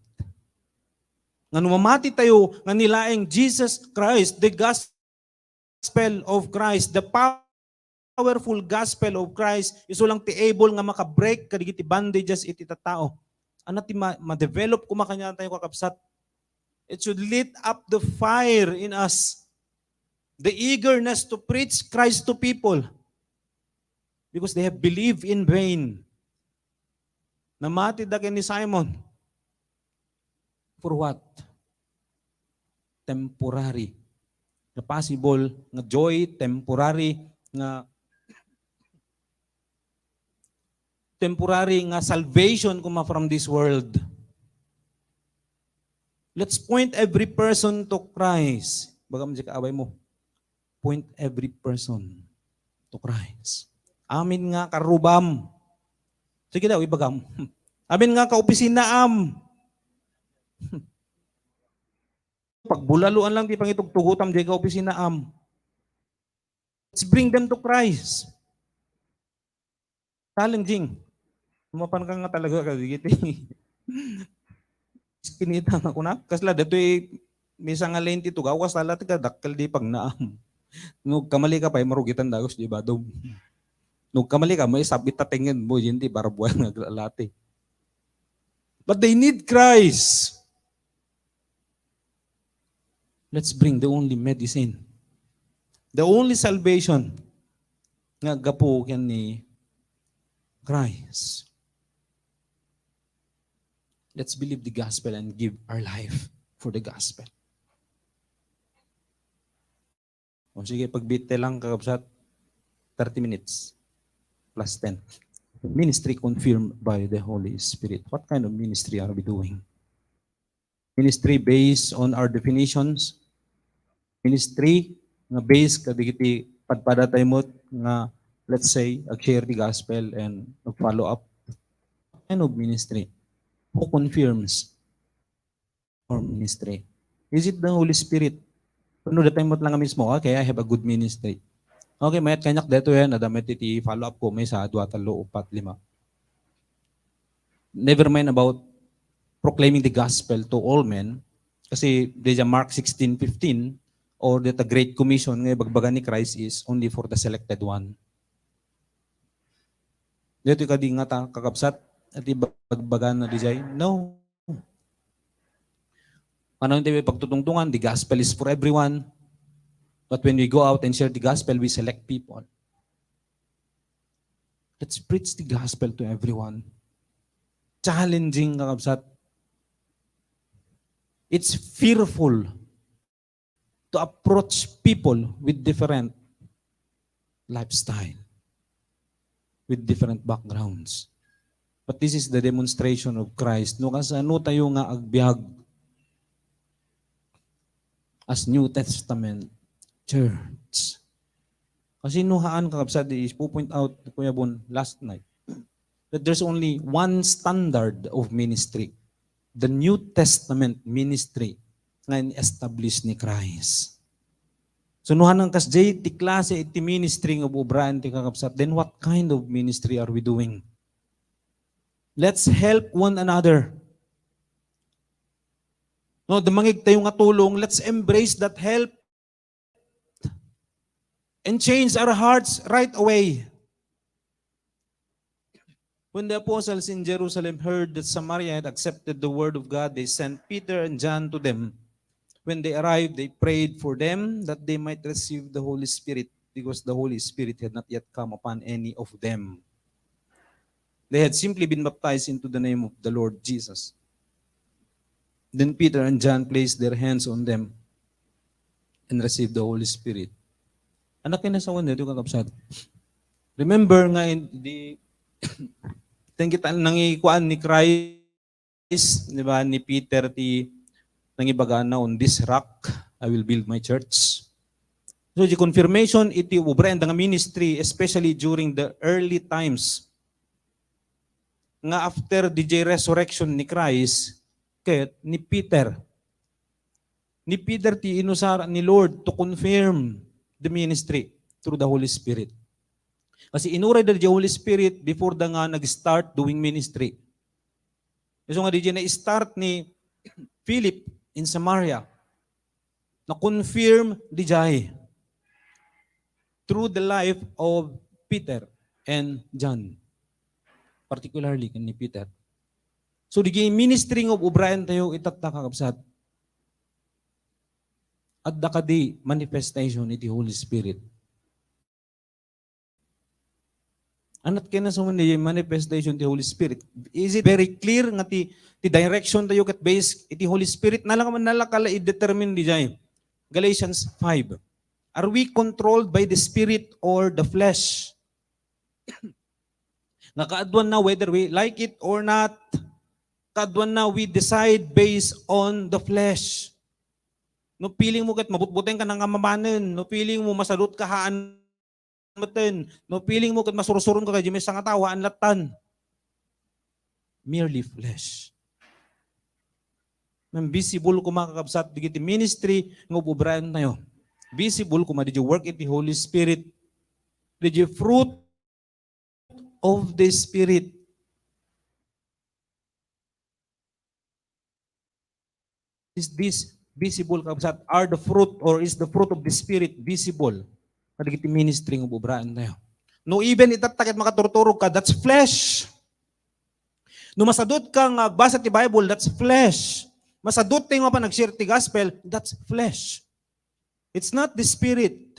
Nga no mamati tayo nga ni laeng Jesus Christ, the gospel of Christ, the powerful gospel of Christ, isu lang ti able nga maka-break kadigiti bondages iti tattao. Ania ti ma-, ma-develop koma kaniatayo, kakabsat? It should lit up the fire in us, the eagerness to preach Christ to people, because they have believed in vain. Namati da ken ni Simon. For what? Temporary. Nga possible nga joy, temporary nga, temporary nga salvation koma from this world. Let's point every person to Christ. Ibagam diay kaaway mo, point every person to Christ. Amin nga karrubam. Sige daw, ibagam. Amin nga kaopisinaam. Pagbulaloan lang ti pangitugtugotam diay kaopisinaam. Let's bring them to Christ. Challenging. Mapan ka nga talaga kadigiti. Kinita nga kuna. Kasla, datoy misa nga lenti to gawas, tala ti kadakkel di pagnaam. No, kamali ka pay, marugitan dagus di badom. No, kamali ka, maisabit ta tengen mo, yun di barbed nga aglalati. But they need Christ. Let's bring the only medicine, the only salvation nga gapu ken ni Christ. Let's believe the gospel and give our life for the gospel. O sige, pagbiit lang, kakabsat. Thirty minutes plus ten. Ministry confirmed by the Holy Spirit. What kind of ministry are we doing? Ministry based on our definitions. Ministry nga based kadagiti padpada tayo met nga, let's say, ag-share the gospel and nag-follow up. What kind of ministry? Who confirms our ministry? Is it the Holy Spirit? No, the time met lang nga mismo, "Okay, I have a good ministry." Okay, mayat kaniak daytoy, adda met iti follow up ko, maysa, dua, tallo, upat, lima. Never mind about proclaiming the gospel to all men. Kasi diay Mark sixteen fifteen, or that the Great Commission nga ibagbaga ni Christ is only for the selected one. Daytoy kadi nga ta, kakabsat, iti bagbaga na diay? No. Ano ti pagtutungtungan? The gospel is for everyone. But when we go out and share the gospel, we select people. Let's preach the gospel to everyone. Challenging, kakabsat. It's fearful to approach people with different lifestyle, with different backgrounds. But this is the demonstration of Christ. No, kasano tayo nga agbiag as New Testament church? Kasi no haan, kakabsat, is point out ni Kuya Bon last night that there's only one standard of ministry, the New Testament ministry nga in-establish ni Christ. So, no haan kasdiay ti klase iti ministry nga ubraen ti kakabsat, then what kind of ministry are we doing? Let's help one another. No, the mangig tayo nga tulong, let's embrace that help and change our hearts right away. When the apostles in Jerusalem heard that Samaria had accepted the word of God, they sent Peter and John to them. When they arrived, they prayed for them that they might receive the Holy Spirit, because the Holy Spirit had not yet come upon any of them. They had simply been baptized into the name of the Lord Jesus. Then Peter and John placed their hands on them and received the Holy Spirit. Anak kinasawan dito, kakabsat. Remember nga in the, ten kita nangikuan ni Christ, di ba, ni Peter ti nangibaga na, "On this rock, I will build my church." So, the confirmation iti ubra and nga ministry, especially during the early times, nga after the resurrection ni Christ, ket ni Peter. Ni Peter ti inusar ni Lord to confirm the ministry through the Holy Spirit. Kasi inuray da the Holy Spirit before da nga nag-start doing ministry. So nga, di na start ni Philip in Samaria. Na-confirm di jay through the life of Peter and John. Particularly kan ni Peter. So, di ministry nga ubrayan tayo, itatta, kakabsat. Adda kadi manifestation iti Holy Spirit. Anat kay na suman di manifestation ti Holy Spirit. Is it very clear nga ti, ti direction tayo ket based iti Holy Spirit? Nalaka-, nalakala i-determine di jay. Galatians five. Are we controlled by the Spirit or the flesh? Nga kaaduan na, whether we like it or not, kaaduan na, we decide based on the flesh. No feeling mo ket mabutbuteng ka nga mamanen, no feeling mo masadut ka haan meten, no feeling mo ket masursuron ka kadi maysa nga tao haan lattan. Merely flesh. Ngem visible koma, kakabsat, dagiti ministry nga ubrayan tayo. Visible koma dagiti work iti Holy Spirit. Dagiti fruit of the Spirit. Is this visible, kakabsat? Are the fruit, or is the fruit of the Spirit visible kadagiti ministry nga ubrayan tayo? No, even itatta ket makaturturog ka, that's flesh. No, masadut ka nga agbasa ti Bible, that's flesh. Masadut tayo nga panag-share ti gospel, that's flesh. It's not the Spirit.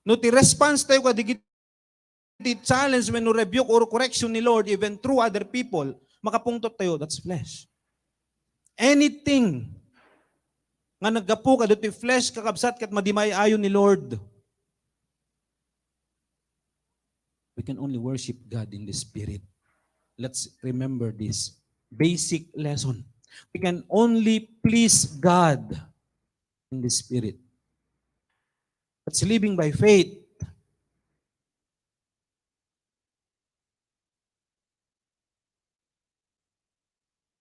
No, ti response tayo kadagiti challenge wenno rebuke or correction ni Lord, even through other people, makapungtot tayo, that's flesh. Anything nga naggapu kadagiti flesh, kakabsat, ket madi maayo ni Lord. We can only worship God in the Spirit. Let's remember this basic lesson. We can only please God in the Spirit. That's living by faith.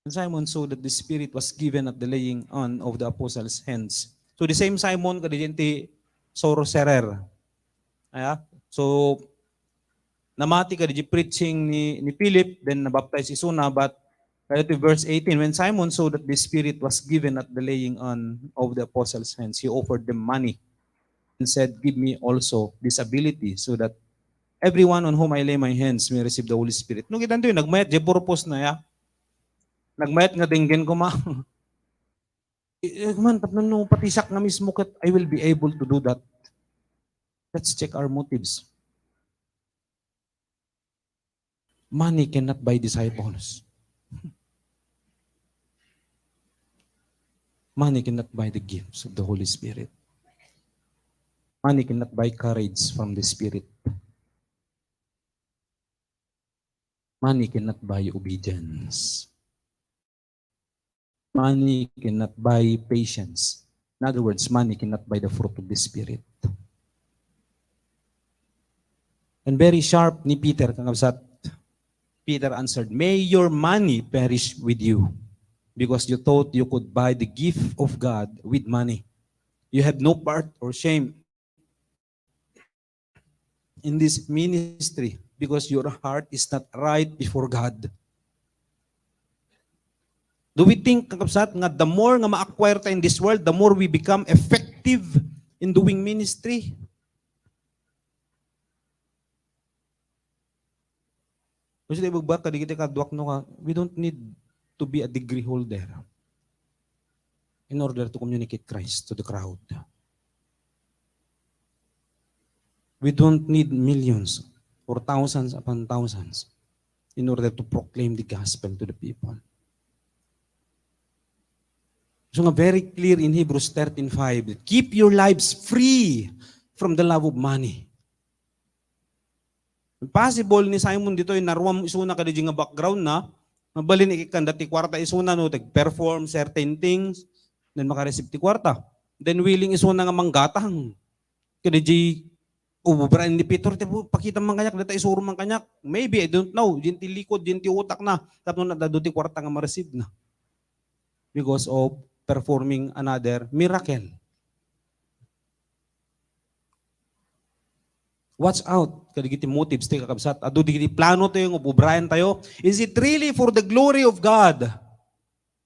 And Simon saw that the Spirit was given at the laying on of the apostles' hands. So the same Simon, kadagiti sorcerer. Aya? So, namati kadagiti preaching ni, ni Philip, then nabaptize isuna, but kadagiti verse eighteen, when Simon saw that the Spirit was given at the laying on of the apostles' hands, he offered them money and said, "Give me also this ability so that everyone on whom I lay my hands may receive the Holy Spirit." No, kitan tayo, nagmayat, di purpose na ya. Nagmayat nga denggen ko ma. Eh, man, tapno no, pati siak nga mismo ket, I will be able to do that. Let's check our motives. Money cannot buy disciples. Money cannot buy the gifts of the Holy Spirit. Money cannot buy courage from the Spirit. Money cannot buy obedience. Money cannot buy patience. In other words, money cannot buy the fruit of the Spirit. And very sharp ni Peter, kakabsat. Peter answered, "May your money perish with you, because you thought you could buy the gift of God with money. You have no part or shame in this ministry because your heart is not right before God." Do we think, kakabsat, nga the more nga ma-acquire ta in this world, the more we become effective in doing ministry? Kasi di ba, kadagiti kaduak, no, ka, we don't need to be a degree holder in order to communicate Christ to the crowd. We don't need millions or thousands upon thousands in order to proclaim the gospel to the people. So nga very clear in Hebrews thirteen five, "Keep your lives free from the love of money." Possible ni Simon ditoy, naruam isuna kadaydi nga background na, mabalin ikkan dati kuarta isuna no, tag-perform certain things, then makareceive ti kuarta. Then willing isuna nga manggatang. Kadaydi ububraen ni Peter, ti pakita man kaniak, data isuro man kaniak. Maybe, I don't know, din ti likod, din ti utak na, tapno nadado ti kuarta nga ma-receive na. Because of performing another miracle. Watch out kadagiti motives tayo, kakabsat. Adu digiti plano tayo nga ububraen tayo. Is it really for the glory of God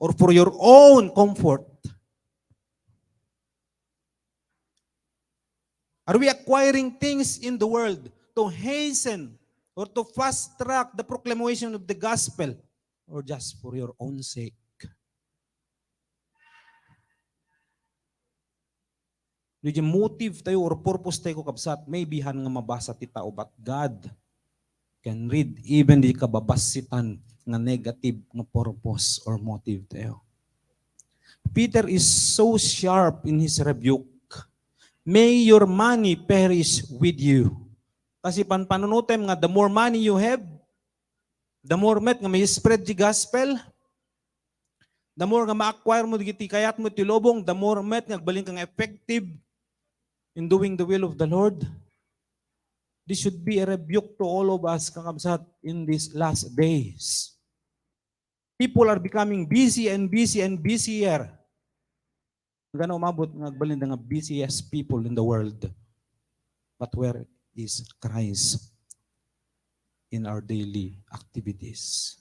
or for your own comfort? Are we acquiring things in the world to hasten or to fast track the proclamation of the gospel, or just for your own sake? Di motive tayo or purpose tayo, kabsat, maybe han nga mabasa ti tao, but God can read even di kababasitan nga negative nga purpose or motive tayo. Peter is so sharp in his rebuke. "May your money perish with you." Kasi panpanunutem nga the more money you have, the more met nga may spread di gospel, the more nga ma-acquire mo digiti kayat mo ti lubong, the more met nga agbalin ka nga effective in doing the will of the Lord. This should be a rebuke to all of us, kakabsat, in these last days. People are becoming busy and busy and busier. Hanggang umabot nga agbalin nga busiest people in the world. But where is Christ in our daily activities?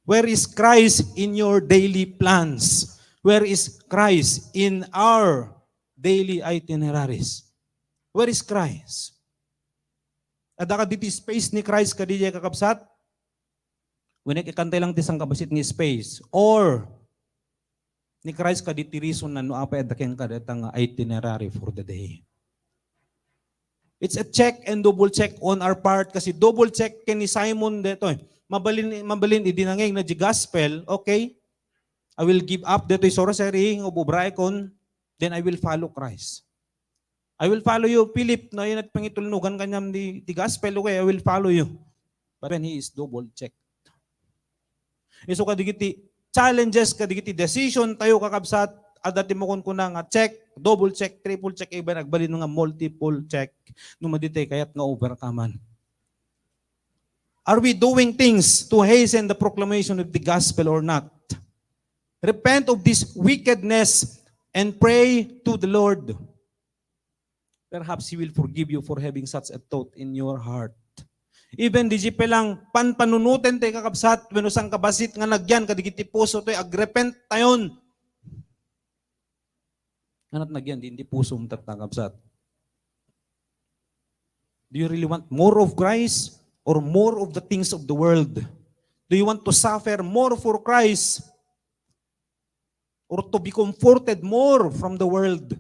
Where is Christ in your daily plans? Where is Christ in our daily itineraries? Where is Christ? Adda kadagiti space ni Christ kadaydiay, kakabsat? Wenno ikkan tayo lang ti sangkabassit nga space. Or, ni Christ kadagiti reason na no apay adda kenka dayta nga itinerary for the day. It's a check and double check on our part, kasi double check ken ni Simon daytoy. Mabalin, mabalin idi nangngegna di gospel, okay? I will give up daytoy sorcery nga ubraekon, then I will follow Christ. "I will follow you, Philip, no, ayan at pangitulnugan kaniam di, di gospel, okay, I will follow you." But when he is double checked. Isu kadagiti challenges, kadagiti decision tayo, kakabsat, adda ti makunkuna nga check, double check, triple check, even agbalin nga multiple check no madi tay kayat nga overcome-an. Are we doing things to hasten the proclamation of the gospel or not? Repent of this wickedness and pray to the Lord. Perhaps He will forgive you for having such a thought in your heart. Even di pay lang panpanunoten tayo, kakabsat, wenno sangkabassit nga nagyan kadagiti puso tayo, agrepent tayon. Anat nagyan di, di puso mo tatta, kabsat? Do you really want more of Christ or more of the things of the world? Do you want to suffer more for Christ or to be comforted more from the world?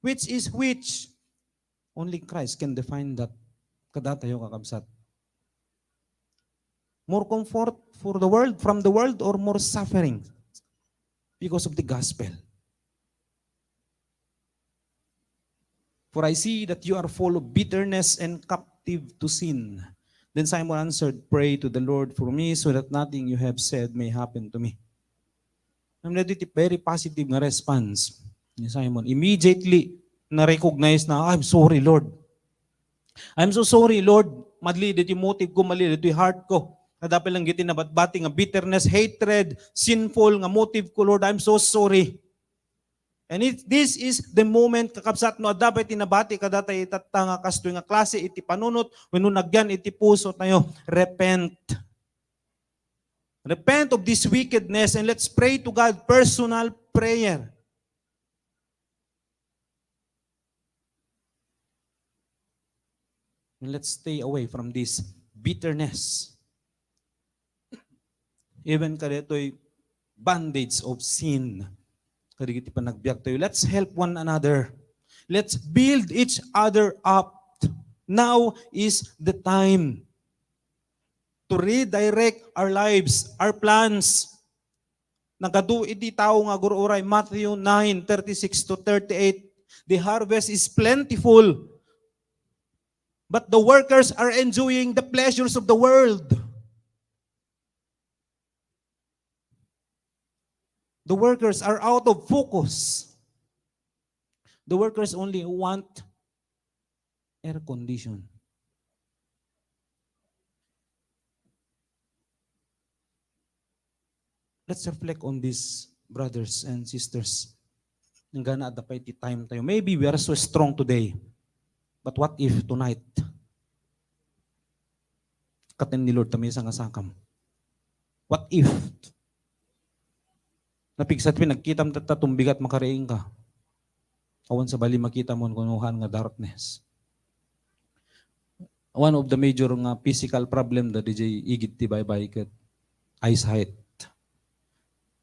Which is which? Only Christ can define that. Kadatayo, kakabsat. More comfort for the world, from the world, or more suffering because of the gospel? "For I see that you are full of bitterness and captive to sin." Then Simon answered, "Pray to the Lord for me so that nothing you have said may happen to me." Ammom daytoy ti very positive nga response ni Simon. Immediately, na-recognize na, "I'm sorry, Lord. I'm so sorry, Lord. Mali daytoy motive ko, mali daytoy heart ko. Adda pay lang iti nabatbati nga bitterness, hatred, sinful nga motive ko, Lord. I'm so sorry." And it, this is the moment, kakabsat, no adda pay ti nabati kadatayo itatta nga kastoy nga klase iti panunot wenno nagyan iti puso tayo. Repent. Repent of this wickedness and let's pray to God, personal prayer. And let's stay away from this bitterness. Even kadaytoy bondage of sin. Kadagiti panagbiag tayo. Let's help one another. Let's build each other up. Now is the time to redirect our lives, our plans, Nagadu iti tao nga agur-uray, Matthew nine thirty-six to thirty-eight, "The harvest is plentiful, but the workers are enjoying the pleasures of the world." The workers are out of focus. The workers only want air condition. Let's reflect on this, brothers and sisters. Nanggana adda pay ti time tayo. Maybe we are so strong today. But what if tonight, katen ni Lord ta maysa nga sakam? What if? Napigsat, pinagkitam tatta, tumbigat, makariing ka. Awan sabali makita mo kunuhan nga darkness. One of the major nga physical problem da D J igid ti baybay ket eyesight.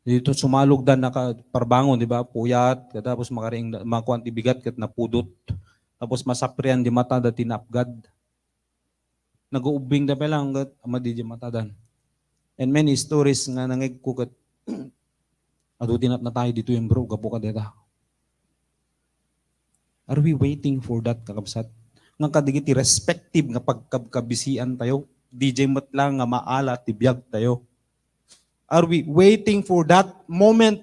Dito sumalog da naka parbangon, di ba? Puyat, tapos makariing, makuan ti bigat ket napudot. Tapos masaprian di mata da tinapgad. Naguubbing da pay lang ket ama di di matadan. And many stories nga nangegko ket adu ti natnatay ditoy, bro, gapu kadeta. Are we waiting for that, kakabsat? Nga kadagiti respective nga pagkabkabisian tayo, D J met lang nga maala ti biag tayo. Are we waiting for that moment?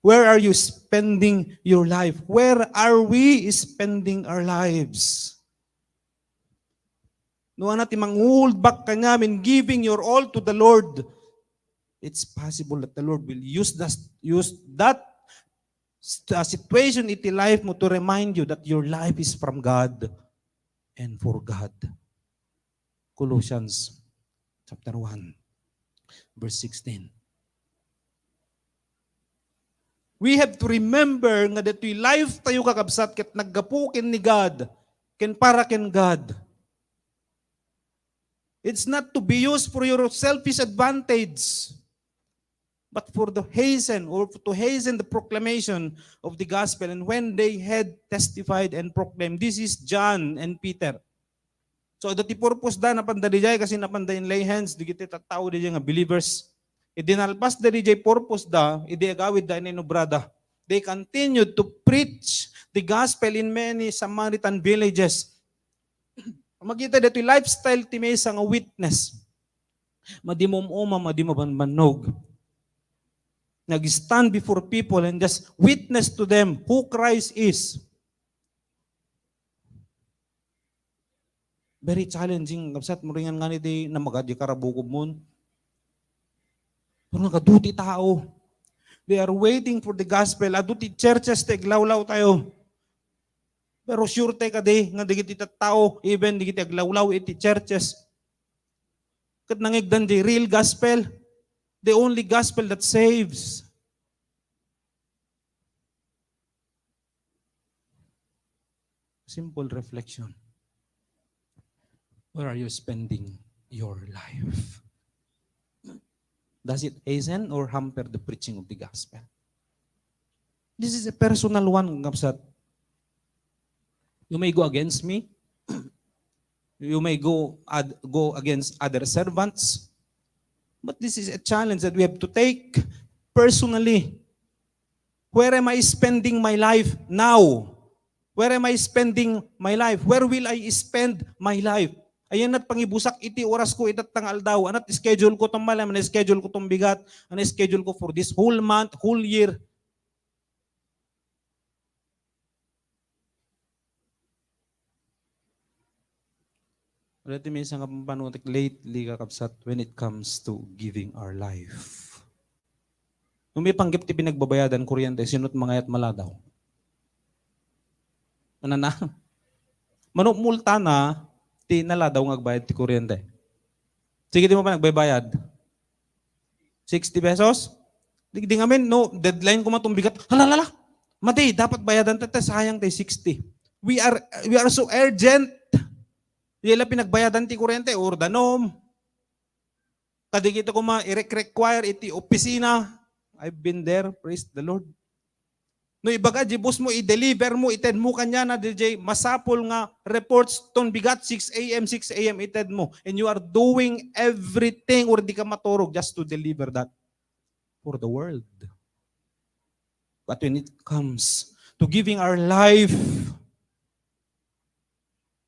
Where are you spending your life? Where are we spending our lives? No, ana ti mang-hold back kaniam in giving your all to the Lord. It's possible that the Lord will use that, use that s-, uh, situation iti life mo to remind you that your life is from God and for God. Colossians chapter one, verse sixteen. We have to remember nga ditoy life tayo, kakabsat, ket naggapu ken ni God, ken para ken God. It's not to be used for your selfish advantage, but for the hasten or to hasten the proclamation of the gospel. And when they had testified and proclaimed, this is John and Peter. So, adda ti purpose da, napanda dijay, kasi napanda in lay hands, digiti tattao dijay nga believers. Idi nalpas da dijay purpose da, idi agawid da, inubra da. They continued to preach the gospel in many Samaritan villages. Makita ditoy lifestyle ti maysa nga witness. Madi maum-uma, madi mabanbannog. Nag-stand before people and just witness to them who Christ is. Very challenging, kabsat, muringan nga ni di namaga di karabukobmon. Pero nagadu ti tao. They are waiting for the gospel. Adu ti churches ti aglawlaw tayo. Pero sure tayo kadi nga digiti tattao, even digiti aglawlaw iti churches, ket nangegdan di real gospel, the only gospel that saves. Simple reflection. Where are you spending your life? Does it hasten or hamper the preaching of the gospel? This is a personal one, kabsat. You may go against me. You may go ad-, go against other servants. But this is a challenge that we have to take personally. Where am I spending my life now? Where am I spending my life? Where will I spend my life? Ayan, nat pangibusak iti oras ko itatta nga aldaw. Anat schedule ko tong malam, anat schedule ko tong bigat, anat schedule ko for this whole month, whole year. Wala ti maysa nga pampanutik lately, kakabsat, when it comes to giving our life. No, may panggep ti pinagbabayadan kuryente, sino't mangayat maladaw? Manana? Mano multa na ti naladaw nga agbayad ti kuryente? Sige, di mo pa nagbaybayad? Sixty pesos? Di, di ngamin, no, deadline ko matumbigat. Hala, hala, hala. Madi, dapat bayadan ta, ta, sayang tay sixty. We are, we are so urgent. Yela pinagbayadan ti kuryente, or danom. Kadigita kuma, i-require iti opisina. I've been there, praise the Lord. No, ibaga, di boss mo, i-deliver mo, ited mo kanya na, D J, masapul nga reports ton bigat, six A M, six A M, ited mo. And you are doing everything or di ka maturog just to deliver that. for the world. But when it comes to giving our life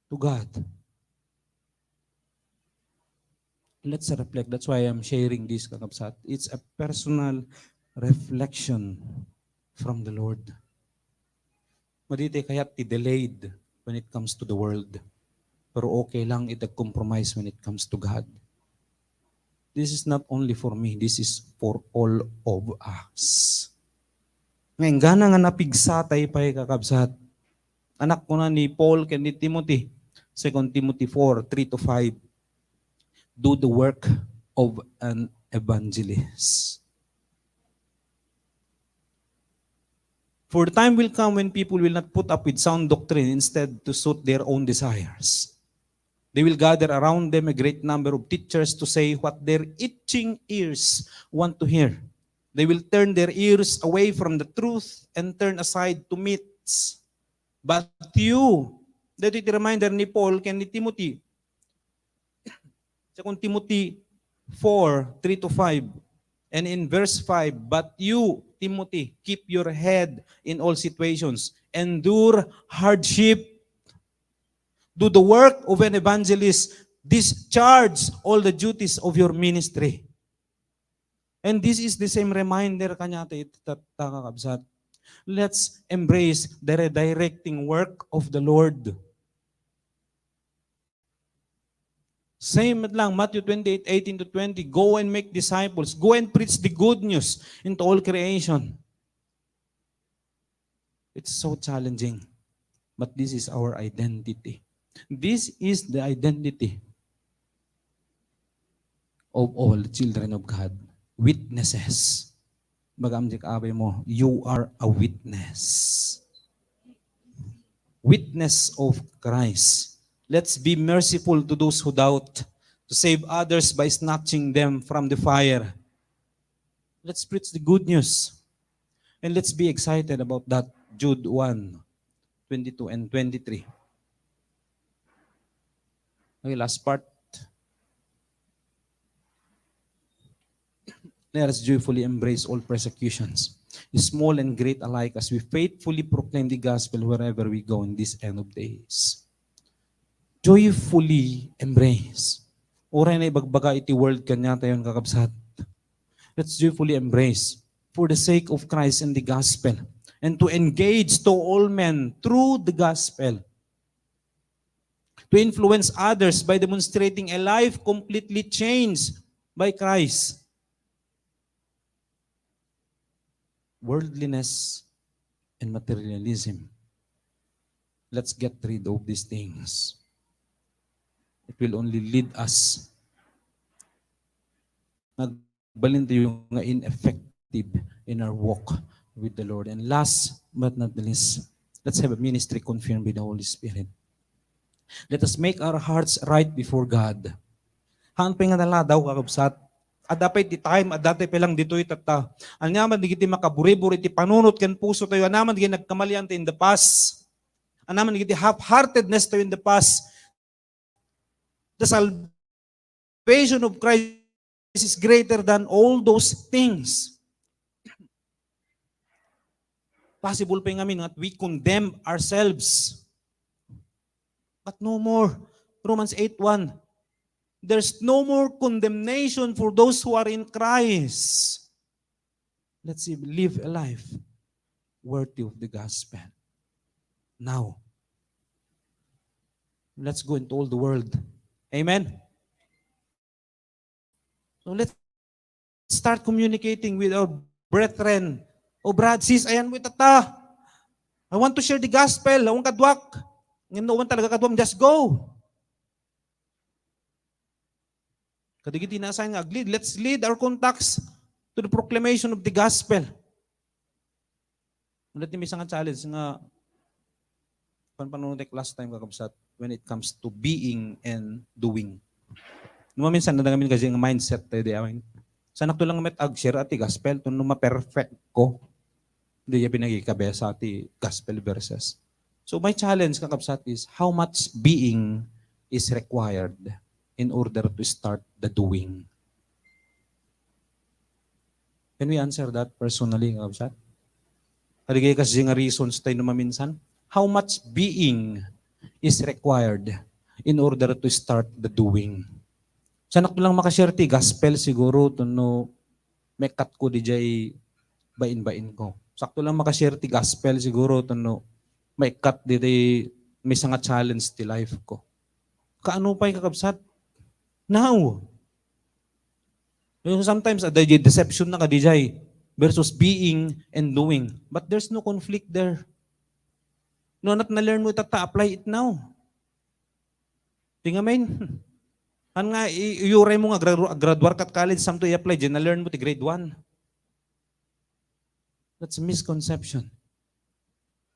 to God, let's reflect. That's why I'm sharing this, kakabsat. It's a personal reflection from the Lord. Madi ti kayat ti delayed when it comes to the world. Pero okay lang iti compromise when it comes to God. This is not only for me, this is for all of us. Nga inggana nga napigsa tayo pay, kakabsat. Anak kuna ni Paul ken ni Timothy, Second Timothy four, three to five, "Do the work of an evangelist." For the time will come when people will not put up with sound doctrine, instead to suit their own desires. They will gather around them a great number of teachers to say what their itching ears want to hear. They will turn their ears away from the truth and turn aside to myths. But you, dito iti reminder ni Paul ken ni Timothy, Second Timothy four, three to five. And in verse five, "But you, Timothy, keep your head in all situations. Endure hardship. Do the work of an evangelist. Discharge all the duties of your ministry." And this is the same reminder kaniata ita, kakabsat. Let's embrace the redirecting work of the Lord. Same lang, Matthew twenty-eight, eighteen to twenty, "Go and make disciples. Go and preach the good news into all creation." It's so challenging. But this is our identity. This is the identity of all children of God. Witnesses. Baga amdi ka abay mo, you are a witness. Witness of Christ. Let's be merciful to those who doubt, to save others by snatching them from the fire. Let's preach the good news. And let's be excited about that. Jude one, twenty-two and twenty-three. Okay, last part. "Let us joyfully embrace all persecutions, small and great alike, as we faithfully proclaim the gospel wherever we go in this end of days." Joyfully embrace. Uray na ibagbaga iti world kaniatayon, kakabsat. Let's joyfully embrace for the sake of Christ and the gospel, and to engage to all men through the gospel, to influence others by demonstrating a life completely changed by Christ. Worldliness and materialism. Let's get rid of these things. It will only lead us. Nagbalin tayo nga ineffective in our walk with the Lord. And last but not the least, let's have a ministry confirmed by the Holy Spirit. Let us make our hearts right before God. Haan pay nga naladaw, kakabsat. Adda pay ti time, adda pay lang ditoy tatta. Ania man dagiti makaburibur iti panunot ken puso tayo, ania man dagiti nagkamalian tayo in the past. Ania man dagiti half-heartedness tayo in the past. The salvation of Christ is greater than all those things. Possible pay ngamin nga we condemn ourselves. But no more. Romans eight one, "There's no more condemnation for those who are in Christ." Let's live a life worthy of the gospel. Now, let's go into all the world. Amen? So let's start communicating with our brethren. "O Brad, sis, ayan mo itata. I want to share the gospel. Awan kaduak." Ngem no awan talaga kaduam, just go. Kadagiti na-assign nga ag-lead, let's lead our contacts to the proclamation of the gospel. Ulit ni, may isang challenge nga panpanuntek last time, kakabsat, when it comes to being and doing. No, minsan, nadagamin kasi nga mindset tayo di amin. Saan ako lang met ag-share at gospel, to no ma-perfect ko. Di ya pinagikabesa ti gospel verses. So my challenge, kakabsat, is how much being is required in order to start the doing. Can we answer that personally, kakabsat? Kadigay kas nga reasons tayo na maminsan. How much being is required in order to start the doing? Sanak lang makashare ti gospel siguro, to no, mekkat ko dijay bain-bain ko. Sakto lang makashare ti gospel siguro, to no, mekkat di, di, may nga challenge ti life ko. Kaano pay, kakabsat? Now, you know, sometimes, adda di deception na kadijay versus being and doing. But there's no conflict there. No, not na-learn mo ita, apply it now. Ti ngamin, han nga, i-, iuray mo nga gradu-, graduar kat college, samto i-apply, di na-learn mo ti grade one. That's a misconception.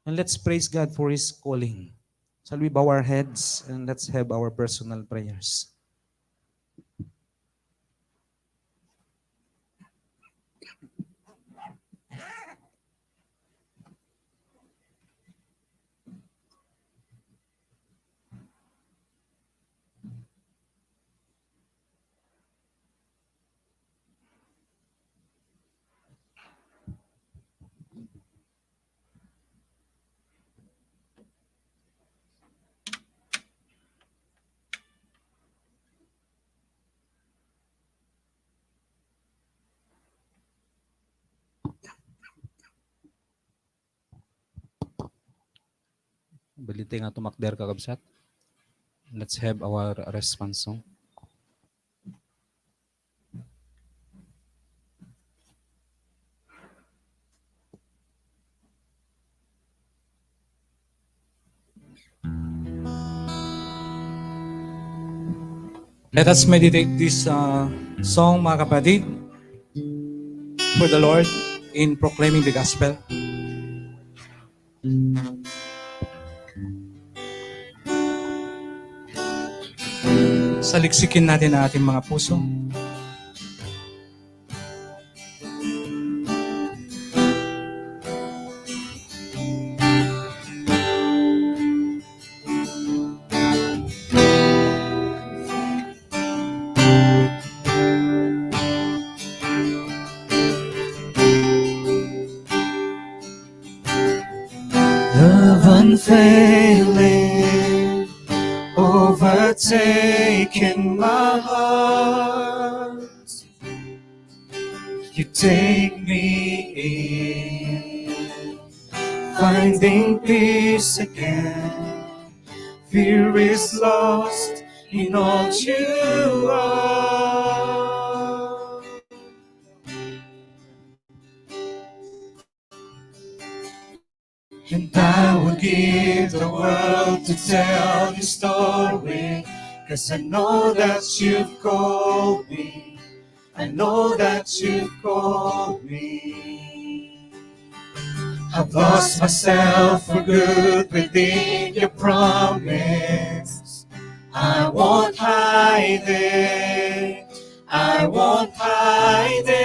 And let's praise God for His calling. Shall we bow our heads and let's have our personal prayers? Balintay nga tumakder, kakabsat. Let's have our response song. Let us meditate this, uh, song, mga kapatid, for the Lord in proclaiming the gospel. Saliksikin natin ang ating mga puso. Love unfailing, overtaking my heart. You take me in, finding peace again. Fear is lost in all you are. And I would give the world to tell your story, 'cause I know that you've called me. I know that you've called me. I've lost myself for good within your promise. I won't hide it. I won't hide it.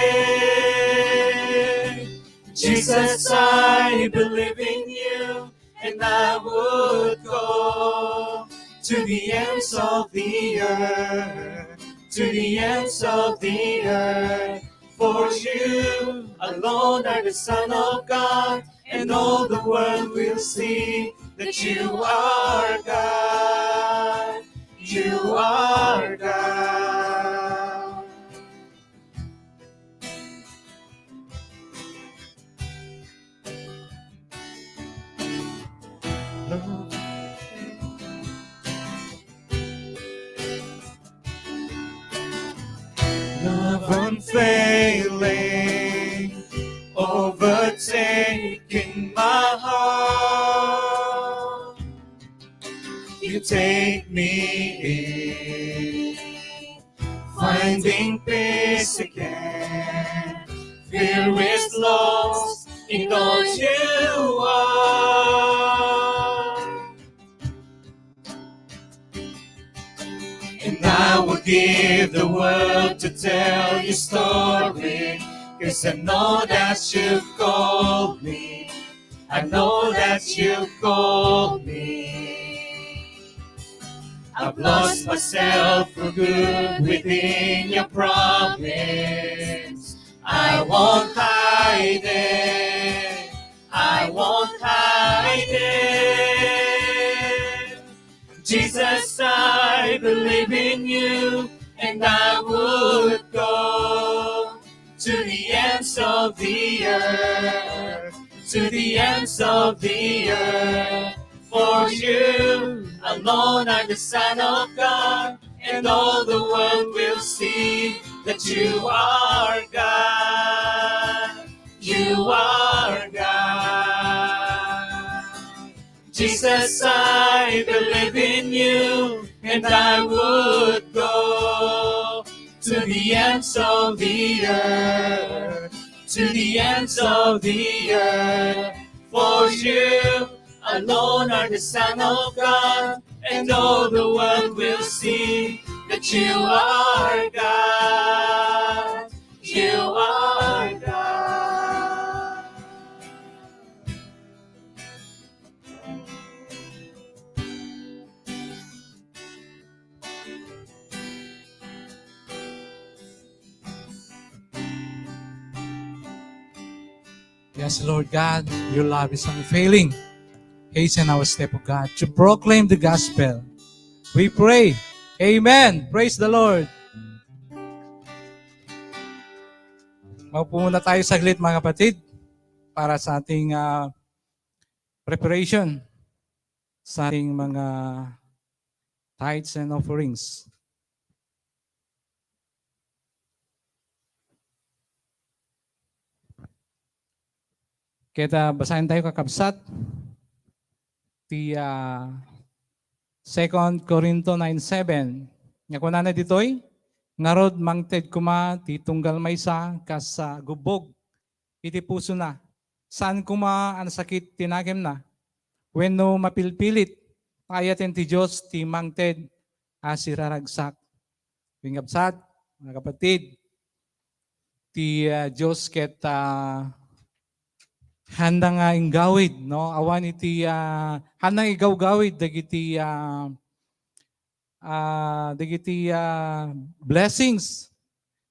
Jesus, I believe in you, and I would go to the ends of the earth, to the ends of the earth. For you alone are the Son of God, and all the world will see that you are God. You are God. Love unfailing, overtaking my heart. You take me in, finding peace again. Fear is lost in all you are. And I would give the world to tell your story, 'cause I know that you've called me. I know that you've called me. I've lost myself for good within your promise. I won't believe in you, and I would go to the ends of the earth, to the ends of the earth. For you alone are the Son of God, and all the world will see that you are God. You are God. Jesus, I believe in you, and I would go to the ends of the earth, to the ends of the earth. For you alone are the Son of God, and all the world will see that you are God. You are God. Yes, Lord God, your love is unfailing. Hasten our step, O God, to proclaim the gospel. We pray. Amen. Praise the Lord. Maupo muna tayo saglit, mga kapatid, para sa ating, ah, preparation sa ating mga tithes and offerings. Kita, basahin tayo, kakabsat, ti, ah, Second Corinto nine seven. Nga kunana ditoy, ngarud, mangted koma ti tunggal maysa kas, ah, gubbog iti pusona. Saan koma a nasakit ti nakemna wenno mapilpilit, ta ayaten ti Dios ti mangted a siraragsak. Wen, kabsat, mga kapatid, ti, ah, Dios ket, ah, haanna nga inggawid, no? Awan iti, ah, haanna nga igawgawid dagiti, ah, ah, dagiti, ah, blessings.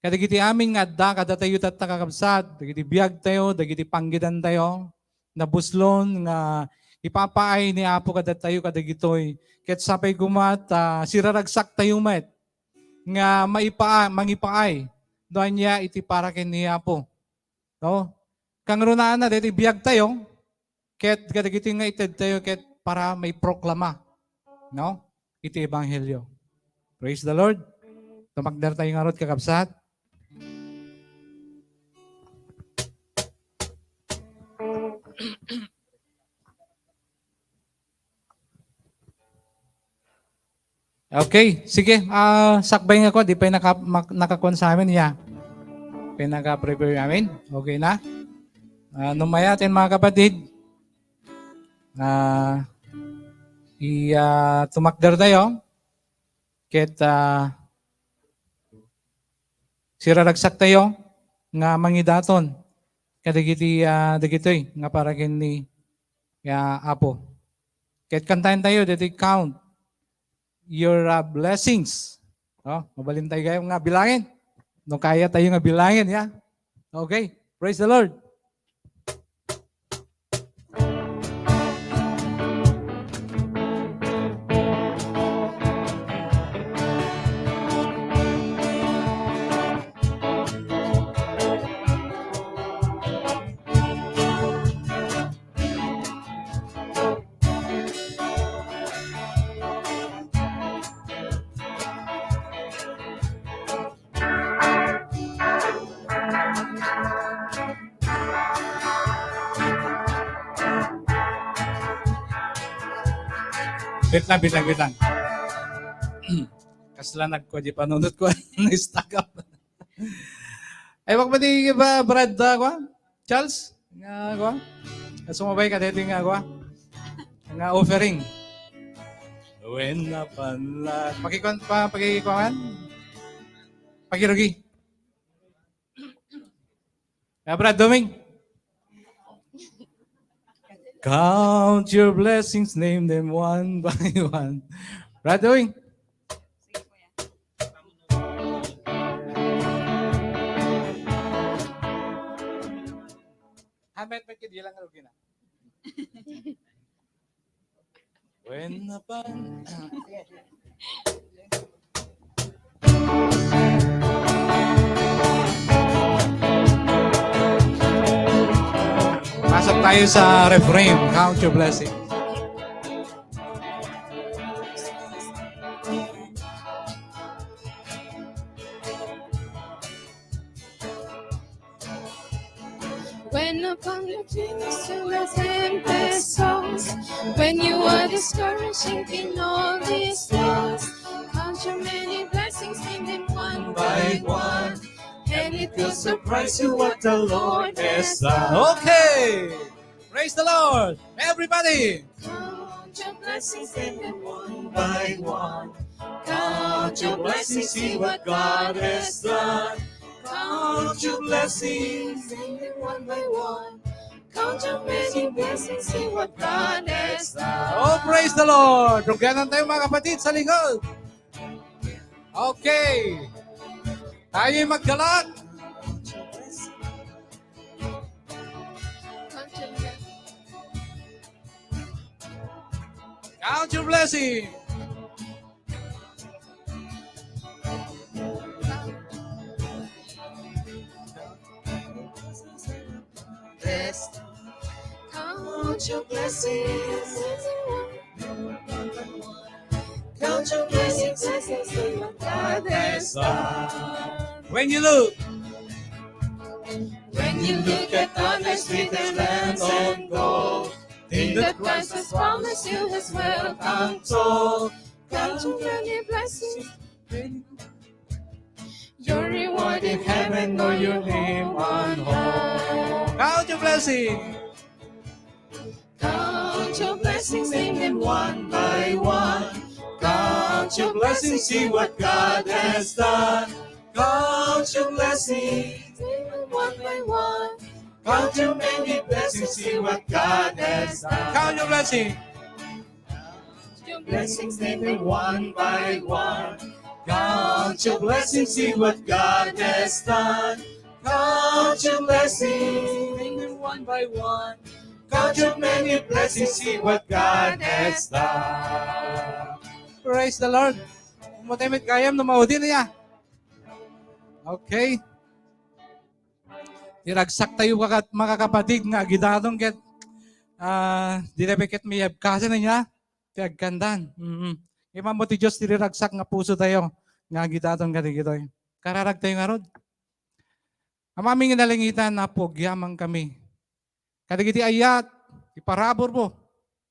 Kadagiti amin nga adda kadatayo tatta, kakabsat, dagiti biagtayo, dagiti panggedantayo, nabuslon nga ipapaay ni Apo kadatayo kadagitoy. Ket sapay koma ta siraragsaktayo met nga maipa-, mangipaay no ania iti para ken ni Apo. No? Kangrunaanna daytoy biagtayo, ket kadagitoy nga itedtayo ket para maiproklama, no? Iti ebanghelio. Praise the Lord. Tumakder tayo ngarud, kakabsat. Okay, sige. Ah, sakbay nga ko, di pay naka-, mak-, nakakuan sa amin, ya. Pinaka-prepare amin. Okay na? Ah, no mayaten, mga kapatid, ah, i-, ah, tumakder tayo. Ket, ah, siraragsak tayo nga mangidaton kadagiti, ah, dagitoy nga para ken ni, ya, Apo. Ket kantaen tayo ditoy, "Count Your, ah, Blessings." Oh, mabalin tayo gayam nga bilangin. No kaya tayo nga bilangin, ya. Okay. Praise the Lord. Wait lang, wait lang, wait lang. Kasla nagkua di panunot ko. Na-stuck up. Ay, baka pati ba, Brad, ah, kwa? Charles? Nga, kwa? Sumabay ka dito nga, kwa? Nga offering. When napanla-, pakikuan pa, pakikuan? Pakirugi. Ah, Brad Doming. Count your blessings, name them one by one. Brad Doming. Hamet, met, kidi lang rugi na. When upon Sa tayo sa refrain, Count Your Blessings. When upon your fingers to the ten pesos, when you are discouraged, thinking all is lost, count your many blessings, name them one by one, and it will surprise you what the Lord has done. Okay. Praise the Lord. Everybody. Count your blessings, name them one by one. Count your blessings, see what God has done. Count your blessings, name them one by one. Count your many blessings, see what God has done. Oh, praise the Lord. Rugyanan tayo, mga kapatid, sa likod. Okay. Tayo'y maggalak. Count your blessing. Blessed. Count your blessings. Count your blessings, blessings that God has done. When you look, when you look at others with their lands and gold, think that Christ has promised you his wealth untold. Count your many blessings. Your reward in heaven or your home on home. Count your blessing. Count your blessings, name them one by one. Count your blessings, see what God has done. Count your blessings, name them one by one. Count your many blessings, see what God has done. Count your blessing. Your blessings, name them one by one. Count your blessings, see what God has done. Count your blessings, name them one by one. Count your many blessings, see what God has done. Praise the Lord. Umatay met gayam no maudi niya. Okay. Ti ragsak tayo, kakat-, mga kapatid, nga agidaton ket, ah, di na ket mayabkasan niya ti agkandan. Mm. Imammo ti Dios ti ragsak nga puso tayo nga agidaton kadagitoy. Kararag tayo ngarud. Amami nga nalangitan, Apo, agyaman kami kadagiti ayat, ti paraburmo,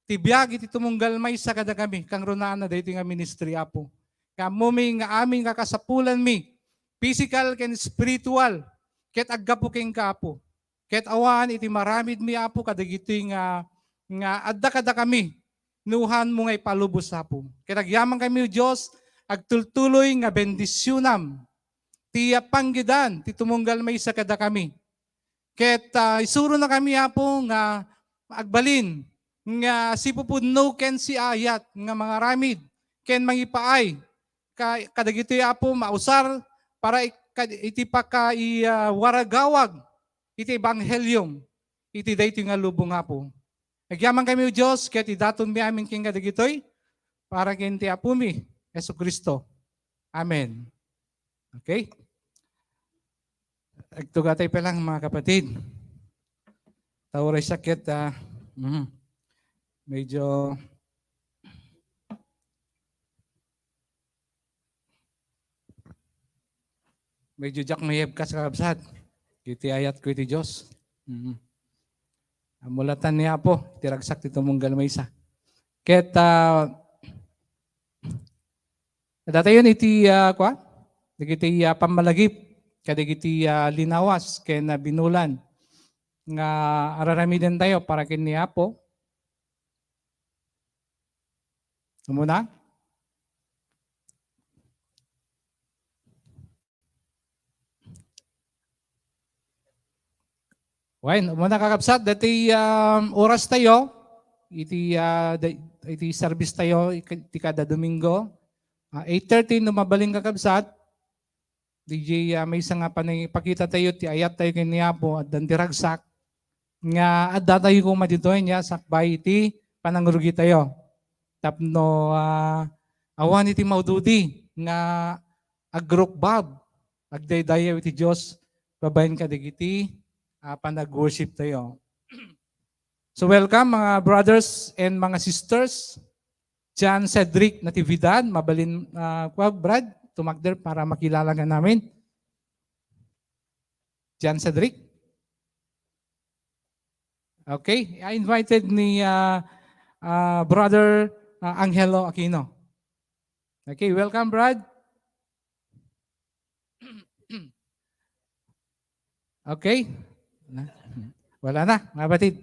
ti biag iti tumunggal maysa kadakami, kangrunaanna daytoy nga ministry, Apo. Nga ammomi nga amin nga kasapulanmi, physical ken spiritual, ket aggapu kenka, Apo. Ket awan iti maramidmi, Apo, kadagitoy nga, nga adda kadakami, nuhanmo nga ipalubos, Apo. Ket agyamankami, O Dios, agtultuloy nga bendisionam ti panggedan ti tumunggal maysa kadakami. Ket, ah, isuronakami, Apo, nga agbalin nga sipupudno ken siayat nga mangaramid ken mangipaay ka-, kadagitoy, Apo, mausar para ik-, kad-, iti pakai-, ah, waragawag iti ebanghelyo iti daytoy nga lubong, Apo. Agyamankami, O Dios, ket idatonmi amin ken kadagitoy para ken ti Apomi, Jesu-Cristo. Amen. Okay? Agtugatay pa lang, mga kapatid. Tauray sakit, ah, mhm. Medyo, medyo diak mayabkas, kakabsat. Iti ayat ko iti Dios. Mhm. Amulatan ni Apo, ti ragsak ti tumunggal maysa. Ket, ah, Datayon iti, ah, kua? Dagiti, ah, pammalagip kadagiti, ah, linawas ken, ah, binulan nga araramiden tayo para ken ni Apo. Umuna? Wen, umuna, kakabsat, dati, um, oras tayo, iti, ah, da-, iti service tayo, ika-, iti kada Domingo, ah, eight thirty no mabalin, kakabsat, D J, ah, maysa nga panangipakita tayo, ti ayat tayo ken ni Apo, addan ti ragsak, nga adda tayo koma ditoy, nya sakbay iti panangrugi tayo. Tapno, ah, awan iti maududi nga agrukbab, agdaydayaw iti Dios babaen kadagiti, ah, panag-worship tayo. So welcome, mga brothers and mga sisters. John Cedric Natividad, mabalin, ah, kwa, Brad, tumagder para makilala ka namin. John Cedric? Okay, I invited ni, ah, ah, Brother, ah, Angelo Aquino. Okay, welcome, Brad. Okay? Na? Wala na, mga kapatid.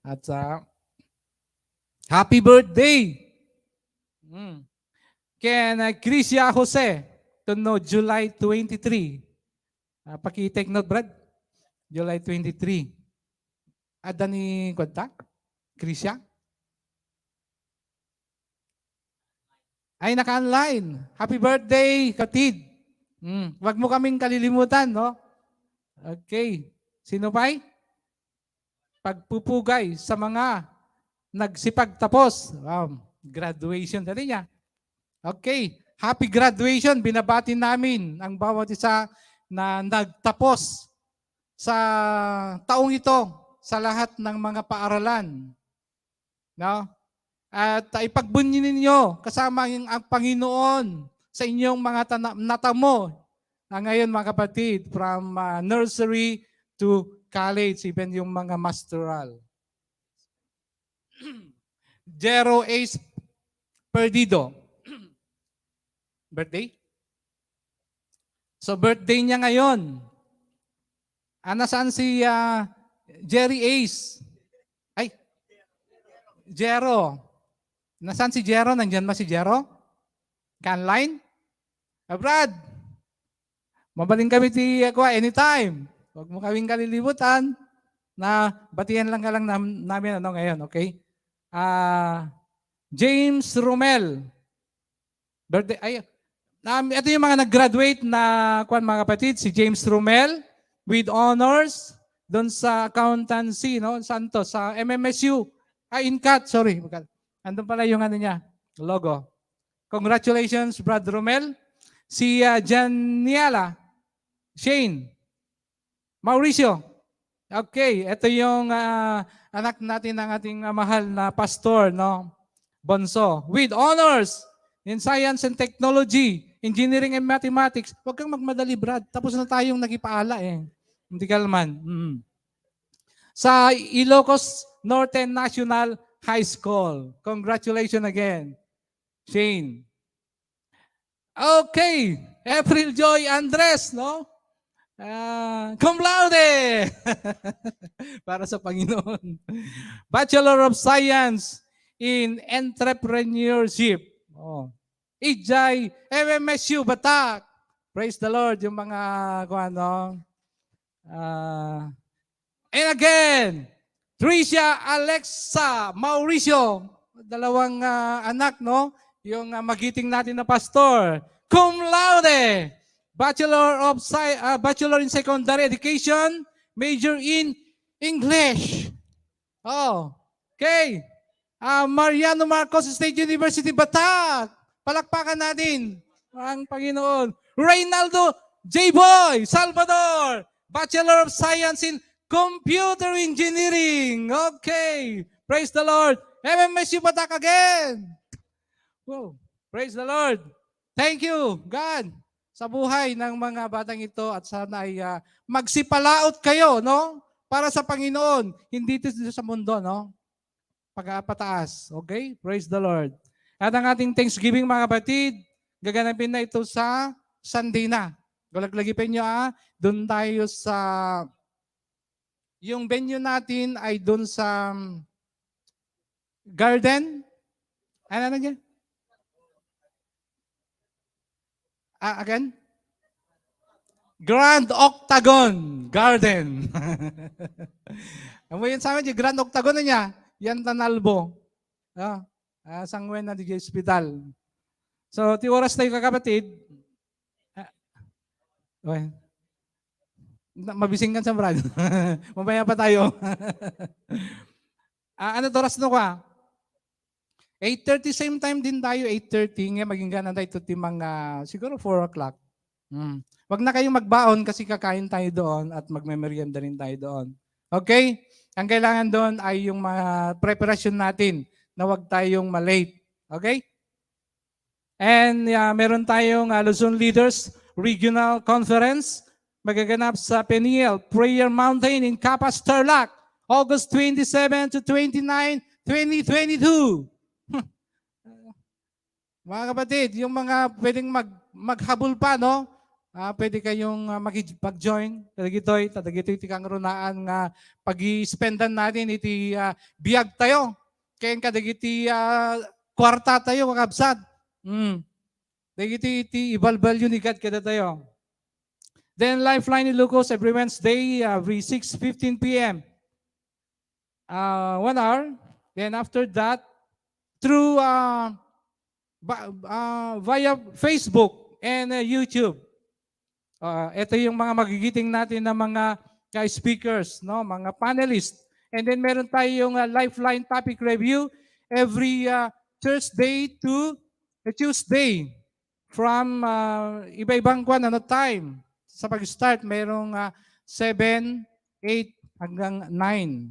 At, ah, happy birthday! Mm. Ken, ah, Crisia Jose, tunno July twenty-three. Ah, paki-take note, Brad. July twenty-three. Adda ni, kuwan ta? Crisia? Ay, naka-online. Happy birthday, kapatid. Mm, wag mo kaming kalilimutan, no? Okay. Sino pa'y? Pagpupugay sa mga nagsipagtapos. Wow, graduation tadi niya. Okay. Happy graduation. Binabati namin ang bawat isa na nagtapos sa taong ito sa lahat ng mga paaralan. No? At, ah, ipagbunyi ninyo kasama ang, ang Panginoon sa inyong mga tana-, natamo. Ah, ngayon, mga kapatid, from, ah, nursery to college, even yung mga masteral. Jero Ace Perdido. Birthday? So, birthday niya ngayon. Ah, nasaan si, ah, Jerry Ace? Ay, Jero. Nasaan si Jero? Nandiyan ba si Jero? Online? Ah, Brad, mabalin kami ti, ah, kwa, anytime. Wag mo kaming kalilimutan na batian lang ka lang nam-, namin, ano, ngayon, okay? Ah, James Romel. Birthday, ay, um, ito yung mga nag-graduate na, kwan, mga kapatid, si James Romel with honors doon sa accountancy, no? Saan to? Sa M M S U. Ay, INCAT, sorry. Andun pala yung ano niya, logo. Congratulations, Brad Romel. Si, ah, Janiela Shane Mauricio. Okay, ito yung, ah, anak natin ng ating, ah, mahal na pastor, no? Bonso. With honors in science and technology, engineering and mathematics. Huwag kang magmadali, Brad. Tapos na tayong nagipaala eh. Hindi ka naman. Mm. Sa Ilocos Norte National High School. Congratulations again, Shane. Okay, April Joy Andres, no? Ah, cum laude! Para sa Panginoon. Bachelor of Science in Entrepreneurship. Oh. Ijay, M M S U, Batak. Praise the Lord, yung mga, kung ano, ah, and again, Tricia Alexa Mauricio, dalawang, ah, anak, no? Yung, ah, magiting natin na pastor. Cum laude, Bachelor of Sci-, ah, Bachelor in Secondary Education, major in English. Oh, okay. Ah, Mariano Marcos State University, Batak. Palakpakan natin ang Panginoon. Reynaldo J. Boy Salvador, Bachelor of Science in Computer Engineering. Okay. Praise the Lord. M M S U Batak again. Wow. Praise the Lord. Thank you, God, sa buhay ng mga batang ito at sana ay, ah, magsipalaot kayo, no? Para sa Panginoon, hindi ito sa mundo, no? Pagpataas. Okay? Praise the Lord. At ang ating Thanksgiving, mga kapatid, gaganapin na ito sa Sunday na. Galaglagipan nyo, ah. Doon tayo sa, yung venue natin ay doon sa, um, Garden? Ano, ano dyan? Ah, again? Grand Octagon Garden. Amo yan sa amin, yung Grand Octagon na niya, yan Tanalbo. Ah, ah, sangwen na di hospital. So, ti oras tayo, kakapatid. Ah, okay. Na, mabising kan sa Brad. Mamaya pa tayo. Ah, ano oras no ka? Eight thirty, same time din tayo, eight thirty. Nga, maging gana tayo ti mga, siguro four o'clock. Hmm. Wag na kayong magbaon kasi kakain tayo doon at magmemerienda rin tayo doon. Okay? Ang kailangan doon ay yung mga preparasyon natin na huwag tayong ma-late. Okay? And uh, meron tayong uh, Luzon Leaders Regional Conference magaganap sa Peniel Prayer Mountain in Capas, Tarlac, August twenty-seven to twenty-nine, twenty twenty-two. Mga kapatid, yung mga pwedeng mag, maghabol pa, no? Ah, pwede kayong ah, makipag-join. Kadagitoy, kadagitoy ti kangrunaan nga pag-i-spendan natin iti ah, biag tayo. Kaya kadagiti ah, kwarta tayo, kakabsat. Mm. Dagiti iti ibalbalyo ni God kada tayo. Then Lifeline Ilocos every Wednesday, uh, every six fifteen p m. Uh, one hour. Then after that, through uh, ba- uh, via Facebook and uh, YouTube. Uh, ito yung mga magigiting natin na mga ka-speakers, no, mga panelists. And then meron tayong uh, Lifeline topic review every uh, Thursday to uh, Tuesday from uh, iba-ibang kwan, ano, time. Sa pag-start, mayroong uh, seven, eight hanggang nine.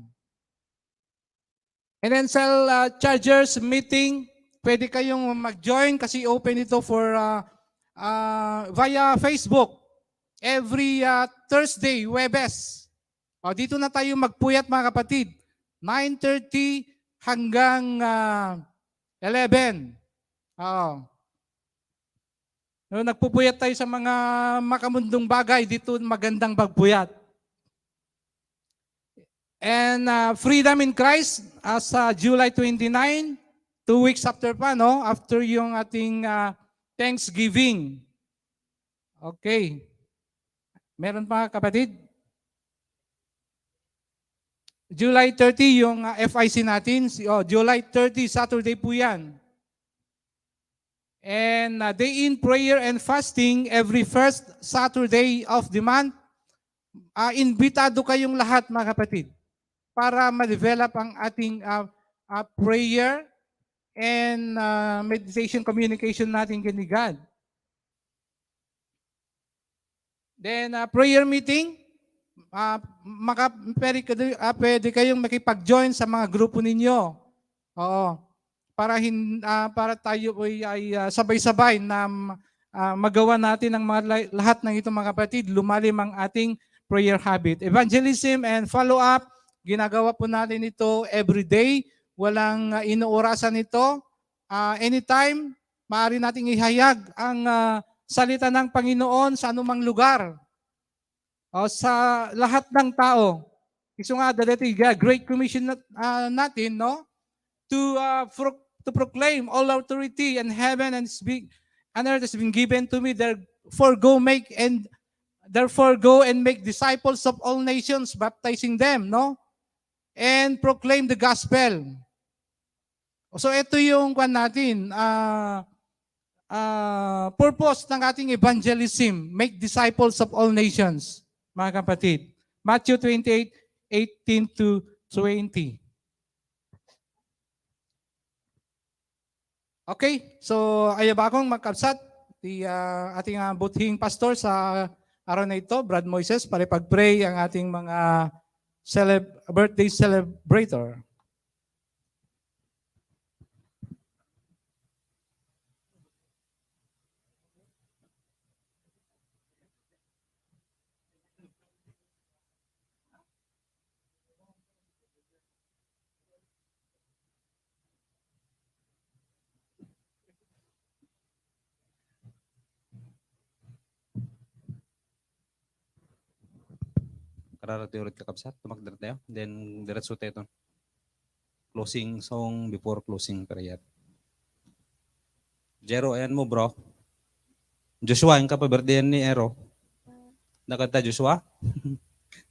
And then cell uh, chargers meeting, pwede kayong mag-join kasi open ito for uh, uh, via Facebook every uh, Thursday, Webes. O, dito na tayo magpuyat, mga kapatid. Nine thirty hanggang uh, eleven. Oo. No, nagpupuyat tayo sa mga makamundong bagay, dito magandang magpuyat. And uh, Freedom in Christ as uh, July twenty-nine, two weeks after pa, no? After yung ating uh, Thanksgiving. Okay. Meron pa, kapatid? July thirty yung uh, F I C natin. Si, oh, July thirty, Saturday po yan. And uh, day in prayer and fasting every first Saturday of the month. Uh, imbitado kayong lahat, mga kapatid, para ma-develop ang ating uh, uh, prayer and uh, meditation communication natin kay God. Then, uh, prayer meeting, uh, maka, pwede, uh, pwede kayong makipag-join sa mga grupo ninyo. Oo. Para, hin, uh, para tayo ay, ay uh, sabay-sabay na uh, magawa natin ang mga lahat ng ito, mga kapatid, lumalim ang ating prayer habit. Evangelism and follow-up, ginagawa po natin ito every day. Walang uh, inuurasan ito. Uh, anytime, maaari nating ihayag ang uh, salita ng Panginoon sa anumang lugar o sa lahat ng tao. Isu nga, dati uh, Great Commission nat, uh, natin, no? To, uh, pro, to proclaim all authority in heaven and, be, and earth has been given to me. Therefore, go make and therefore go and make disciples of all nations, baptizing them, no? And proclaim the gospel. So ito yung kwan natin, uh, uh, purpose ng ating evangelism, make disciples of all nations, mga kapatid. Matthew twenty-eight, eighteen to twenty. Okay, so aya bakong makabsat, ti uh, ating uh, buthing pastor sa araw na ito, Brad Moises, para pag-pray ang ating mga celeb birthday celebrator. Kararato ulit, kakabsat, tumakder tayo. Then, diretso tayo to closing song before closing prayer. Jero, ayan mo, bro. Joshua, yung kapabirthday ni Ero. Nakanta, Joshua?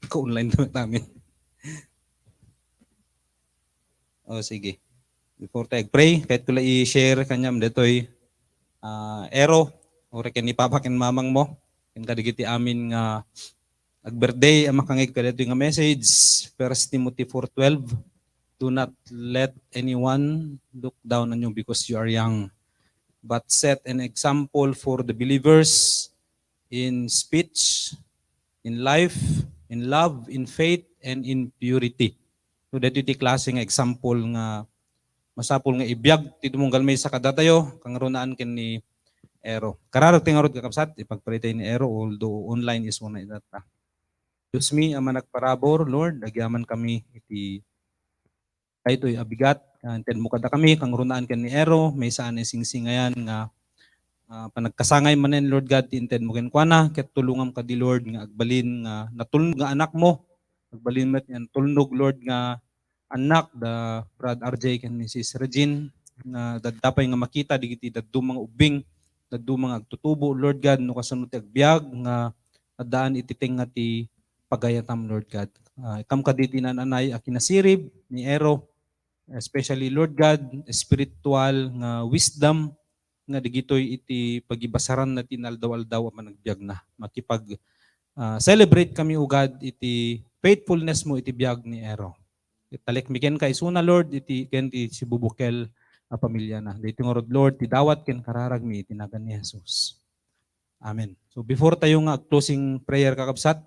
Ka-online to namin. Oh, sige. Before tayo pray, kahit ko lang i-share kanyam ditoy uh, Ero, uri ken ni Papa ken Mamang mo, ken kadagiti amin nga ag-birthday a makangeg kadaytoy nga message, First Timothy four twelve, "Do not let anyone look down on you because you are young, but set an example for the believers in speech, in life, in love, in faith, and in purity. So, daytoy ti klase nga example nga masapul nga ibiag ti dumunggal maysa kadatayo, kangrunaan ken ni Ero. Kararag ti ngarud, kakabsat, ipagpray tayo ni Ero, although online is una ita. Dios mi, Ama nagparabur, Lord, agyaman kami iti daytoy a bigat, ah, inted mo kadakami, kangrunaan ken ni Ero, maysa a naisingsingayan nga, ah, panagkasangay manen, Lord God, ti inted mo kenkuana, ket tulongam kadi, Lord, nga agbalin nga natulnog nga anak mo, agbalin met nga natulnog, Lord, nga anak da Brad R J ken ni Sis Regine, nga daddapay nga makita digiti dadduma nga ubbing, dadduma nga agtutubo, Lord God, no kasano ti agbiag nga addaan iti tengnga ti pagayatam, Lord God. Ah, ikam kadi ti naan-anay a kinasirib ni Ero, especially, Lord God, spiritual nga wisdom nga digitoy iti pagibasaranna ti inaldaw-aldaw a panagbiagna. Makipag, ah, celebrate kami, O God, iti faithfulness mo iti biag ni Ero. Italek mi kenka isuna, Lord, iti ken ti sibubukel a pamiliana. Daytoy ngarud, Lord, ti dawat ken kararag mi iti nagan ni Jesus. Amen. So before tayo nga closing prayer, kakabsat,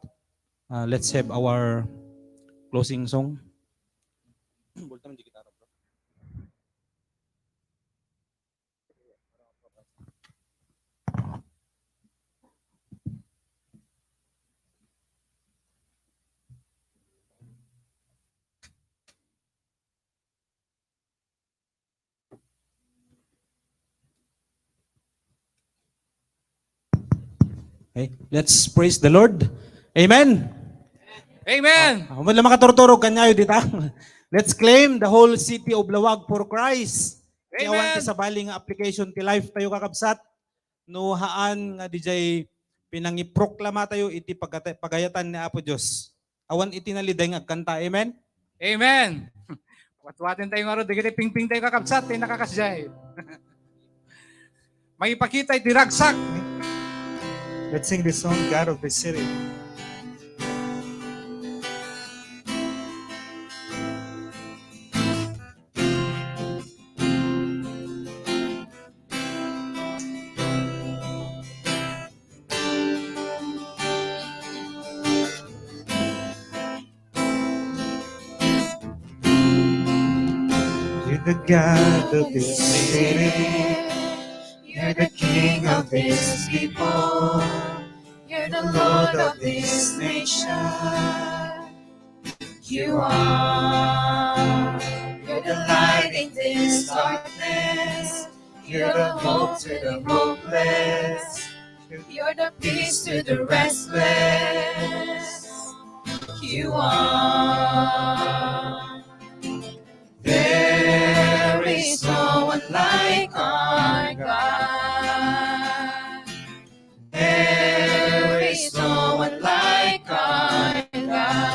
uh, let's have our closing song. Bulta man di gitara, bro. Okay, let's praise the Lord. Amen. Amen. Ah, ah, wala makaturturog kanyayo dita. Let's claim the whole city of Laoag for Christ. Amen. Awan ti sabali nga application ti life tayo, kakabsat. No haan nga dijay pinangiproklama tayo iti pagata-, pagayatan ni Apo Dios. Awan iti naliday nga agkanta. Amen? Amen. Watwaten tayo ngarud, dagiti pingping tayo, kakabsat, ti nakakasdiay. Mangipakita iti ragsak. Let's sing this song, God of the City. You're the God of this city. You're the King of these people. You're the Lord of this nation. You are. You're the light in this darkness. You're the hope to the hopeless. You're the peace to the restless. You are. There is no one like our God. There is no one like our God.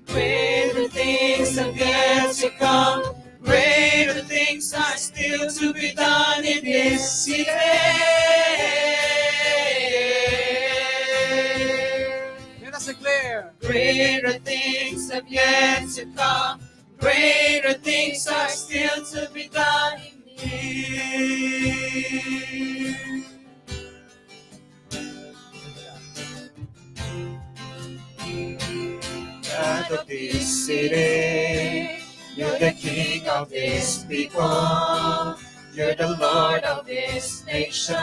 Greater things have yet to come. Greater things are still to be done in this city. Let us declare. Greater things have yet to come. Greater things are still to be done in me. God of this city, you're the King of this people, you're the Lord of this nation.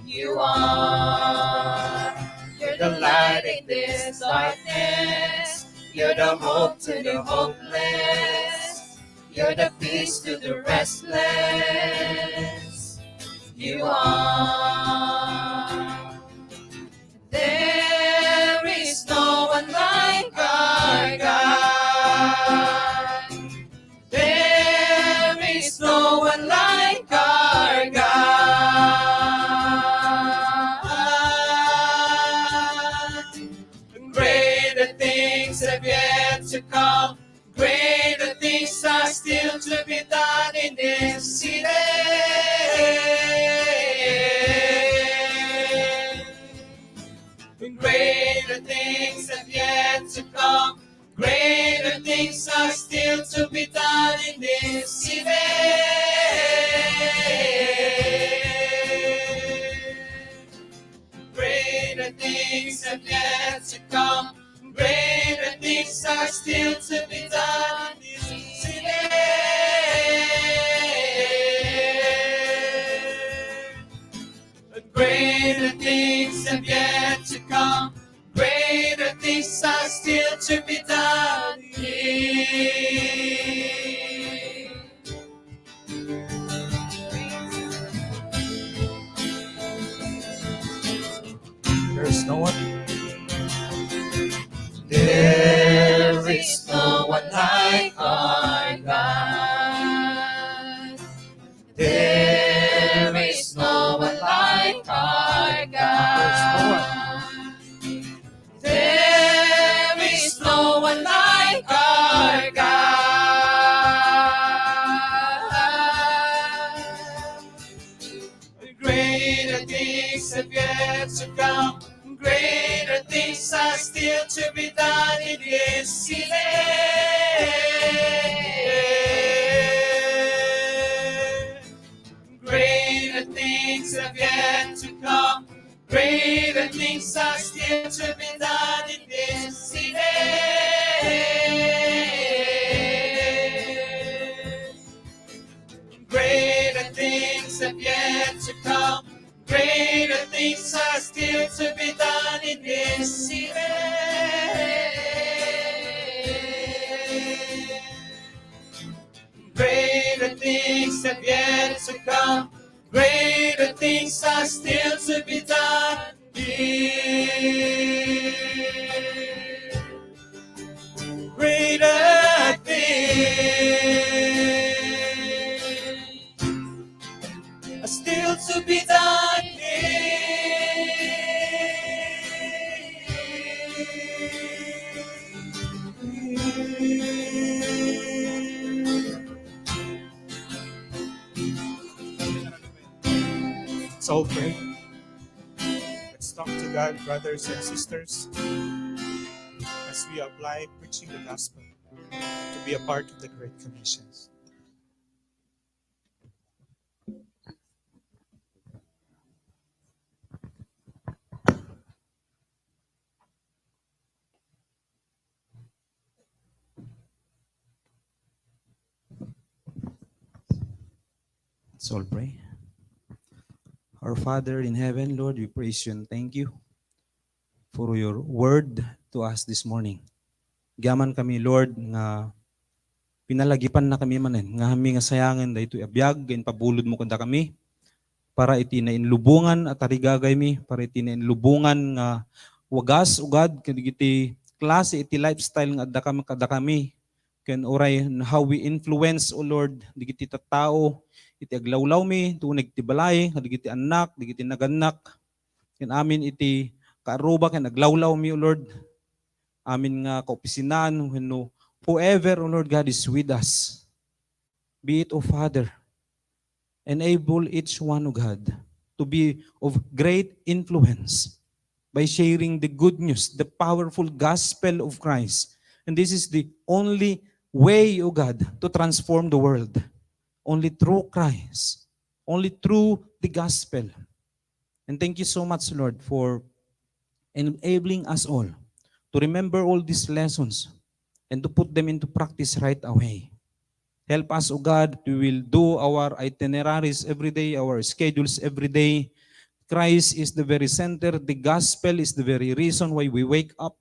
You are. You're the light in this darkness. You're the hope to the hopeless. You're the peace to the restless. You are. There is no one like our God. There is no one like our God. Greater things have yet to come. Greater things are still to be done in this city. Things have yet to come. Greater things are still to be done in this city. Greater things have yet to come. Greater things are still to be done here. There's no one. There is no one like our God. There is no one like our God. There is no one like our God. Greater things have yet to come. Greater things are still to be done in this city. Greater things have yet to come. Greater things are still to be done in this city. Greater things have yet to come. Greater things are still to be done in this city. Greater things have yet to come. Greater things are still to be done here. Greater things are still to be done here. Let's all pray. Let's talk to God, brothers and sisters, as we apply preaching the gospel to be a part of the Great Commission. Let's all pray. Our Father in heaven, Lord, we praise you and thank you for your word to us this morning. Agyaman kami, Lord, nga pinalagipannakami manen, nga amin nga sayangen daytoy a biag nga impabulodmo kadakami, para iti nainlubongan a tarigagaymi, para iti nainlubongan nga wagas, O God, kadagiti klase iti lifestyle nga adda kam-, kadakami, ken uray how we influence, O Lord, dagiti tattao iti aglawlawmi, iti uneg ti balay, kadagiti annak, dagiti nagannak, ken amin iti kaarruba ken aglawlawmi, O Lord. Amin nga kaopisinaan, wenno whoever, O Lord God, is with us. Be it, O Father, enable each one, O God, to be of great influence by sharing the good news, the powerful gospel of Christ. And this is the only way, O God, to transform the world. Only through Christ. Only through the gospel. And thank you so much, Lord, for enabling us all to remember all these lessons and to put them into practice right away. Help us, O God, we will do our itineraries every day, our schedules every day. Christ is the very center. The gospel is the very reason why we wake up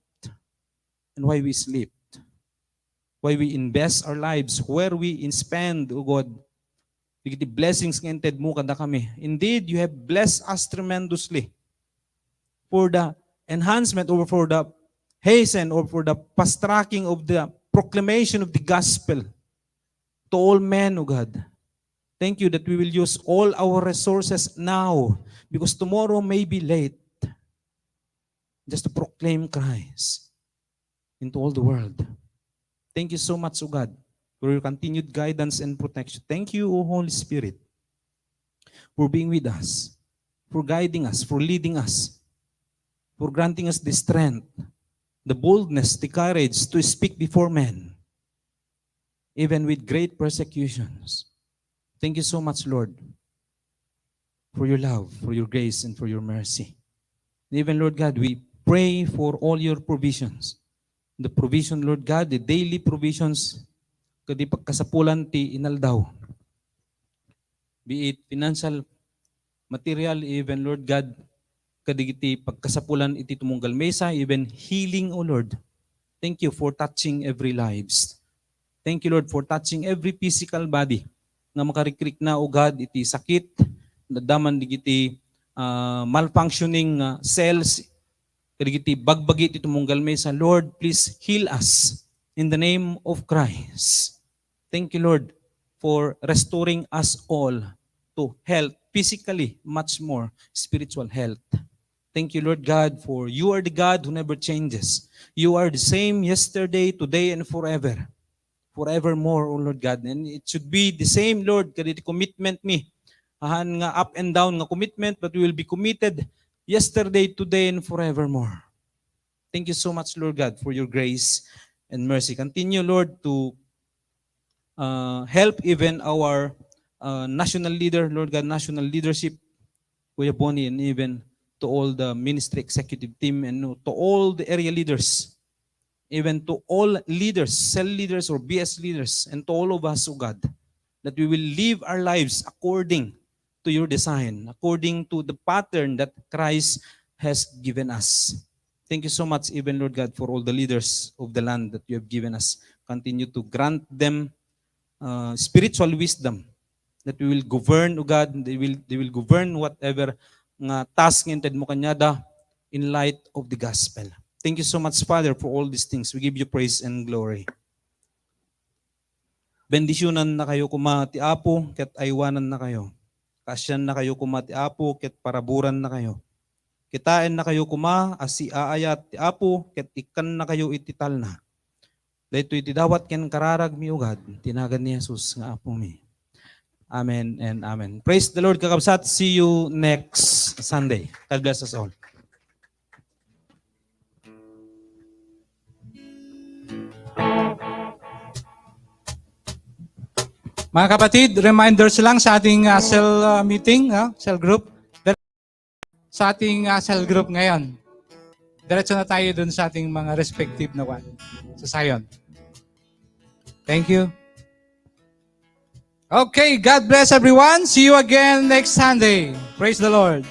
and why we sleep, why we invest our lives, where we spend, O God, dagiti blessings nga intedmo kadakami. Indeed, you have blessed us tremendously for the enhancement or for the hasten or for the fast tracking of the proclamation of the gospel to all men, O God. Thank you that we will use all our resources now, because tomorrow may be late, just to proclaim Christ into all the world. Thank you so much, O God, for your continued guidance and protection. Thank you, O Holy Spirit, for being with us, for guiding us, for leading us, for granting us the strength, the boldness, the courage to speak before men, even with great persecutions. Thank you so much, Lord, for your love, for your grace, and for your mercy. And even, Lord God, we pray for all your provisions. The provision, Lord God, the daily provisions, kadi pagkasapulan ti inaldaw. Be it financial, material, even, Lord God, kadagiti pagkasapulan iti tumunggal misa, even healing, O Lord. Thank you for touching every lives. Thank you, Lord, for touching every physical body nga makarikrikna, O God, iti sakit, naddaman digiti, ah, malfunctioning nga cells, kadagiti bagbagi iti tumunggal misa. Lord, please heal us in the name of Christ. Thank you, Lord, for restoring us all to health, physically, much more spiritual health. Thank you, Lord God, for you are the God who never changes. You are the same yesterday, today, and forever. Forevermore, O Lord God. And it should be the same, Lord, kaditi commitment mi. Ahan nga up and down nga commitment, but we will be committed yesterday, today, and forevermore. Thank you so much, Lord God, for your grace and mercy. Continue, Lord, to, uh, help even our, uh, national leader, Lord God, national leadership, Kuya Bonnie, and even to all the ministry executive team and to all the area leaders, even to all leaders, cell leaders or B S leaders, and to all of us, O God, that we will live our lives according to your design, according to the pattern that Christ has given us. Thank you so much, even, Lord God, for all the leaders of the land that you have given us. Continue to grant them, uh, spiritual wisdom that we will govern, O God, they will, they will govern whatever nga task nga inted mo kaniada in light of the gospel. Thank you so much, Father, for all these things. We give you praise and glory. Bendisyonannakayo koma ti Apo ket aywannakayo. Kaasiannakayo koma ti Apo ket paraburannakayo. Kitaennakayo koma a siaayat ti Apo ket ikkannakayo iti talna. Daytoy ti dawat ken kararagmi, O God, ti nagan ni Jesus nga Apomi. Amen and amen. Praise the Lord, kakabsat. See you next Sunday. God bless us all. Mga kapatid, reminders lang sa ating, ah, cell, ah, meeting, ah, cell group. Sa ating, ah, cell group ngayon. Diretso na tayo dun sa ating mga respective na one sa Zion. Thank you. Okay, God bless everyone. See you again next Sunday. Praise the Lord.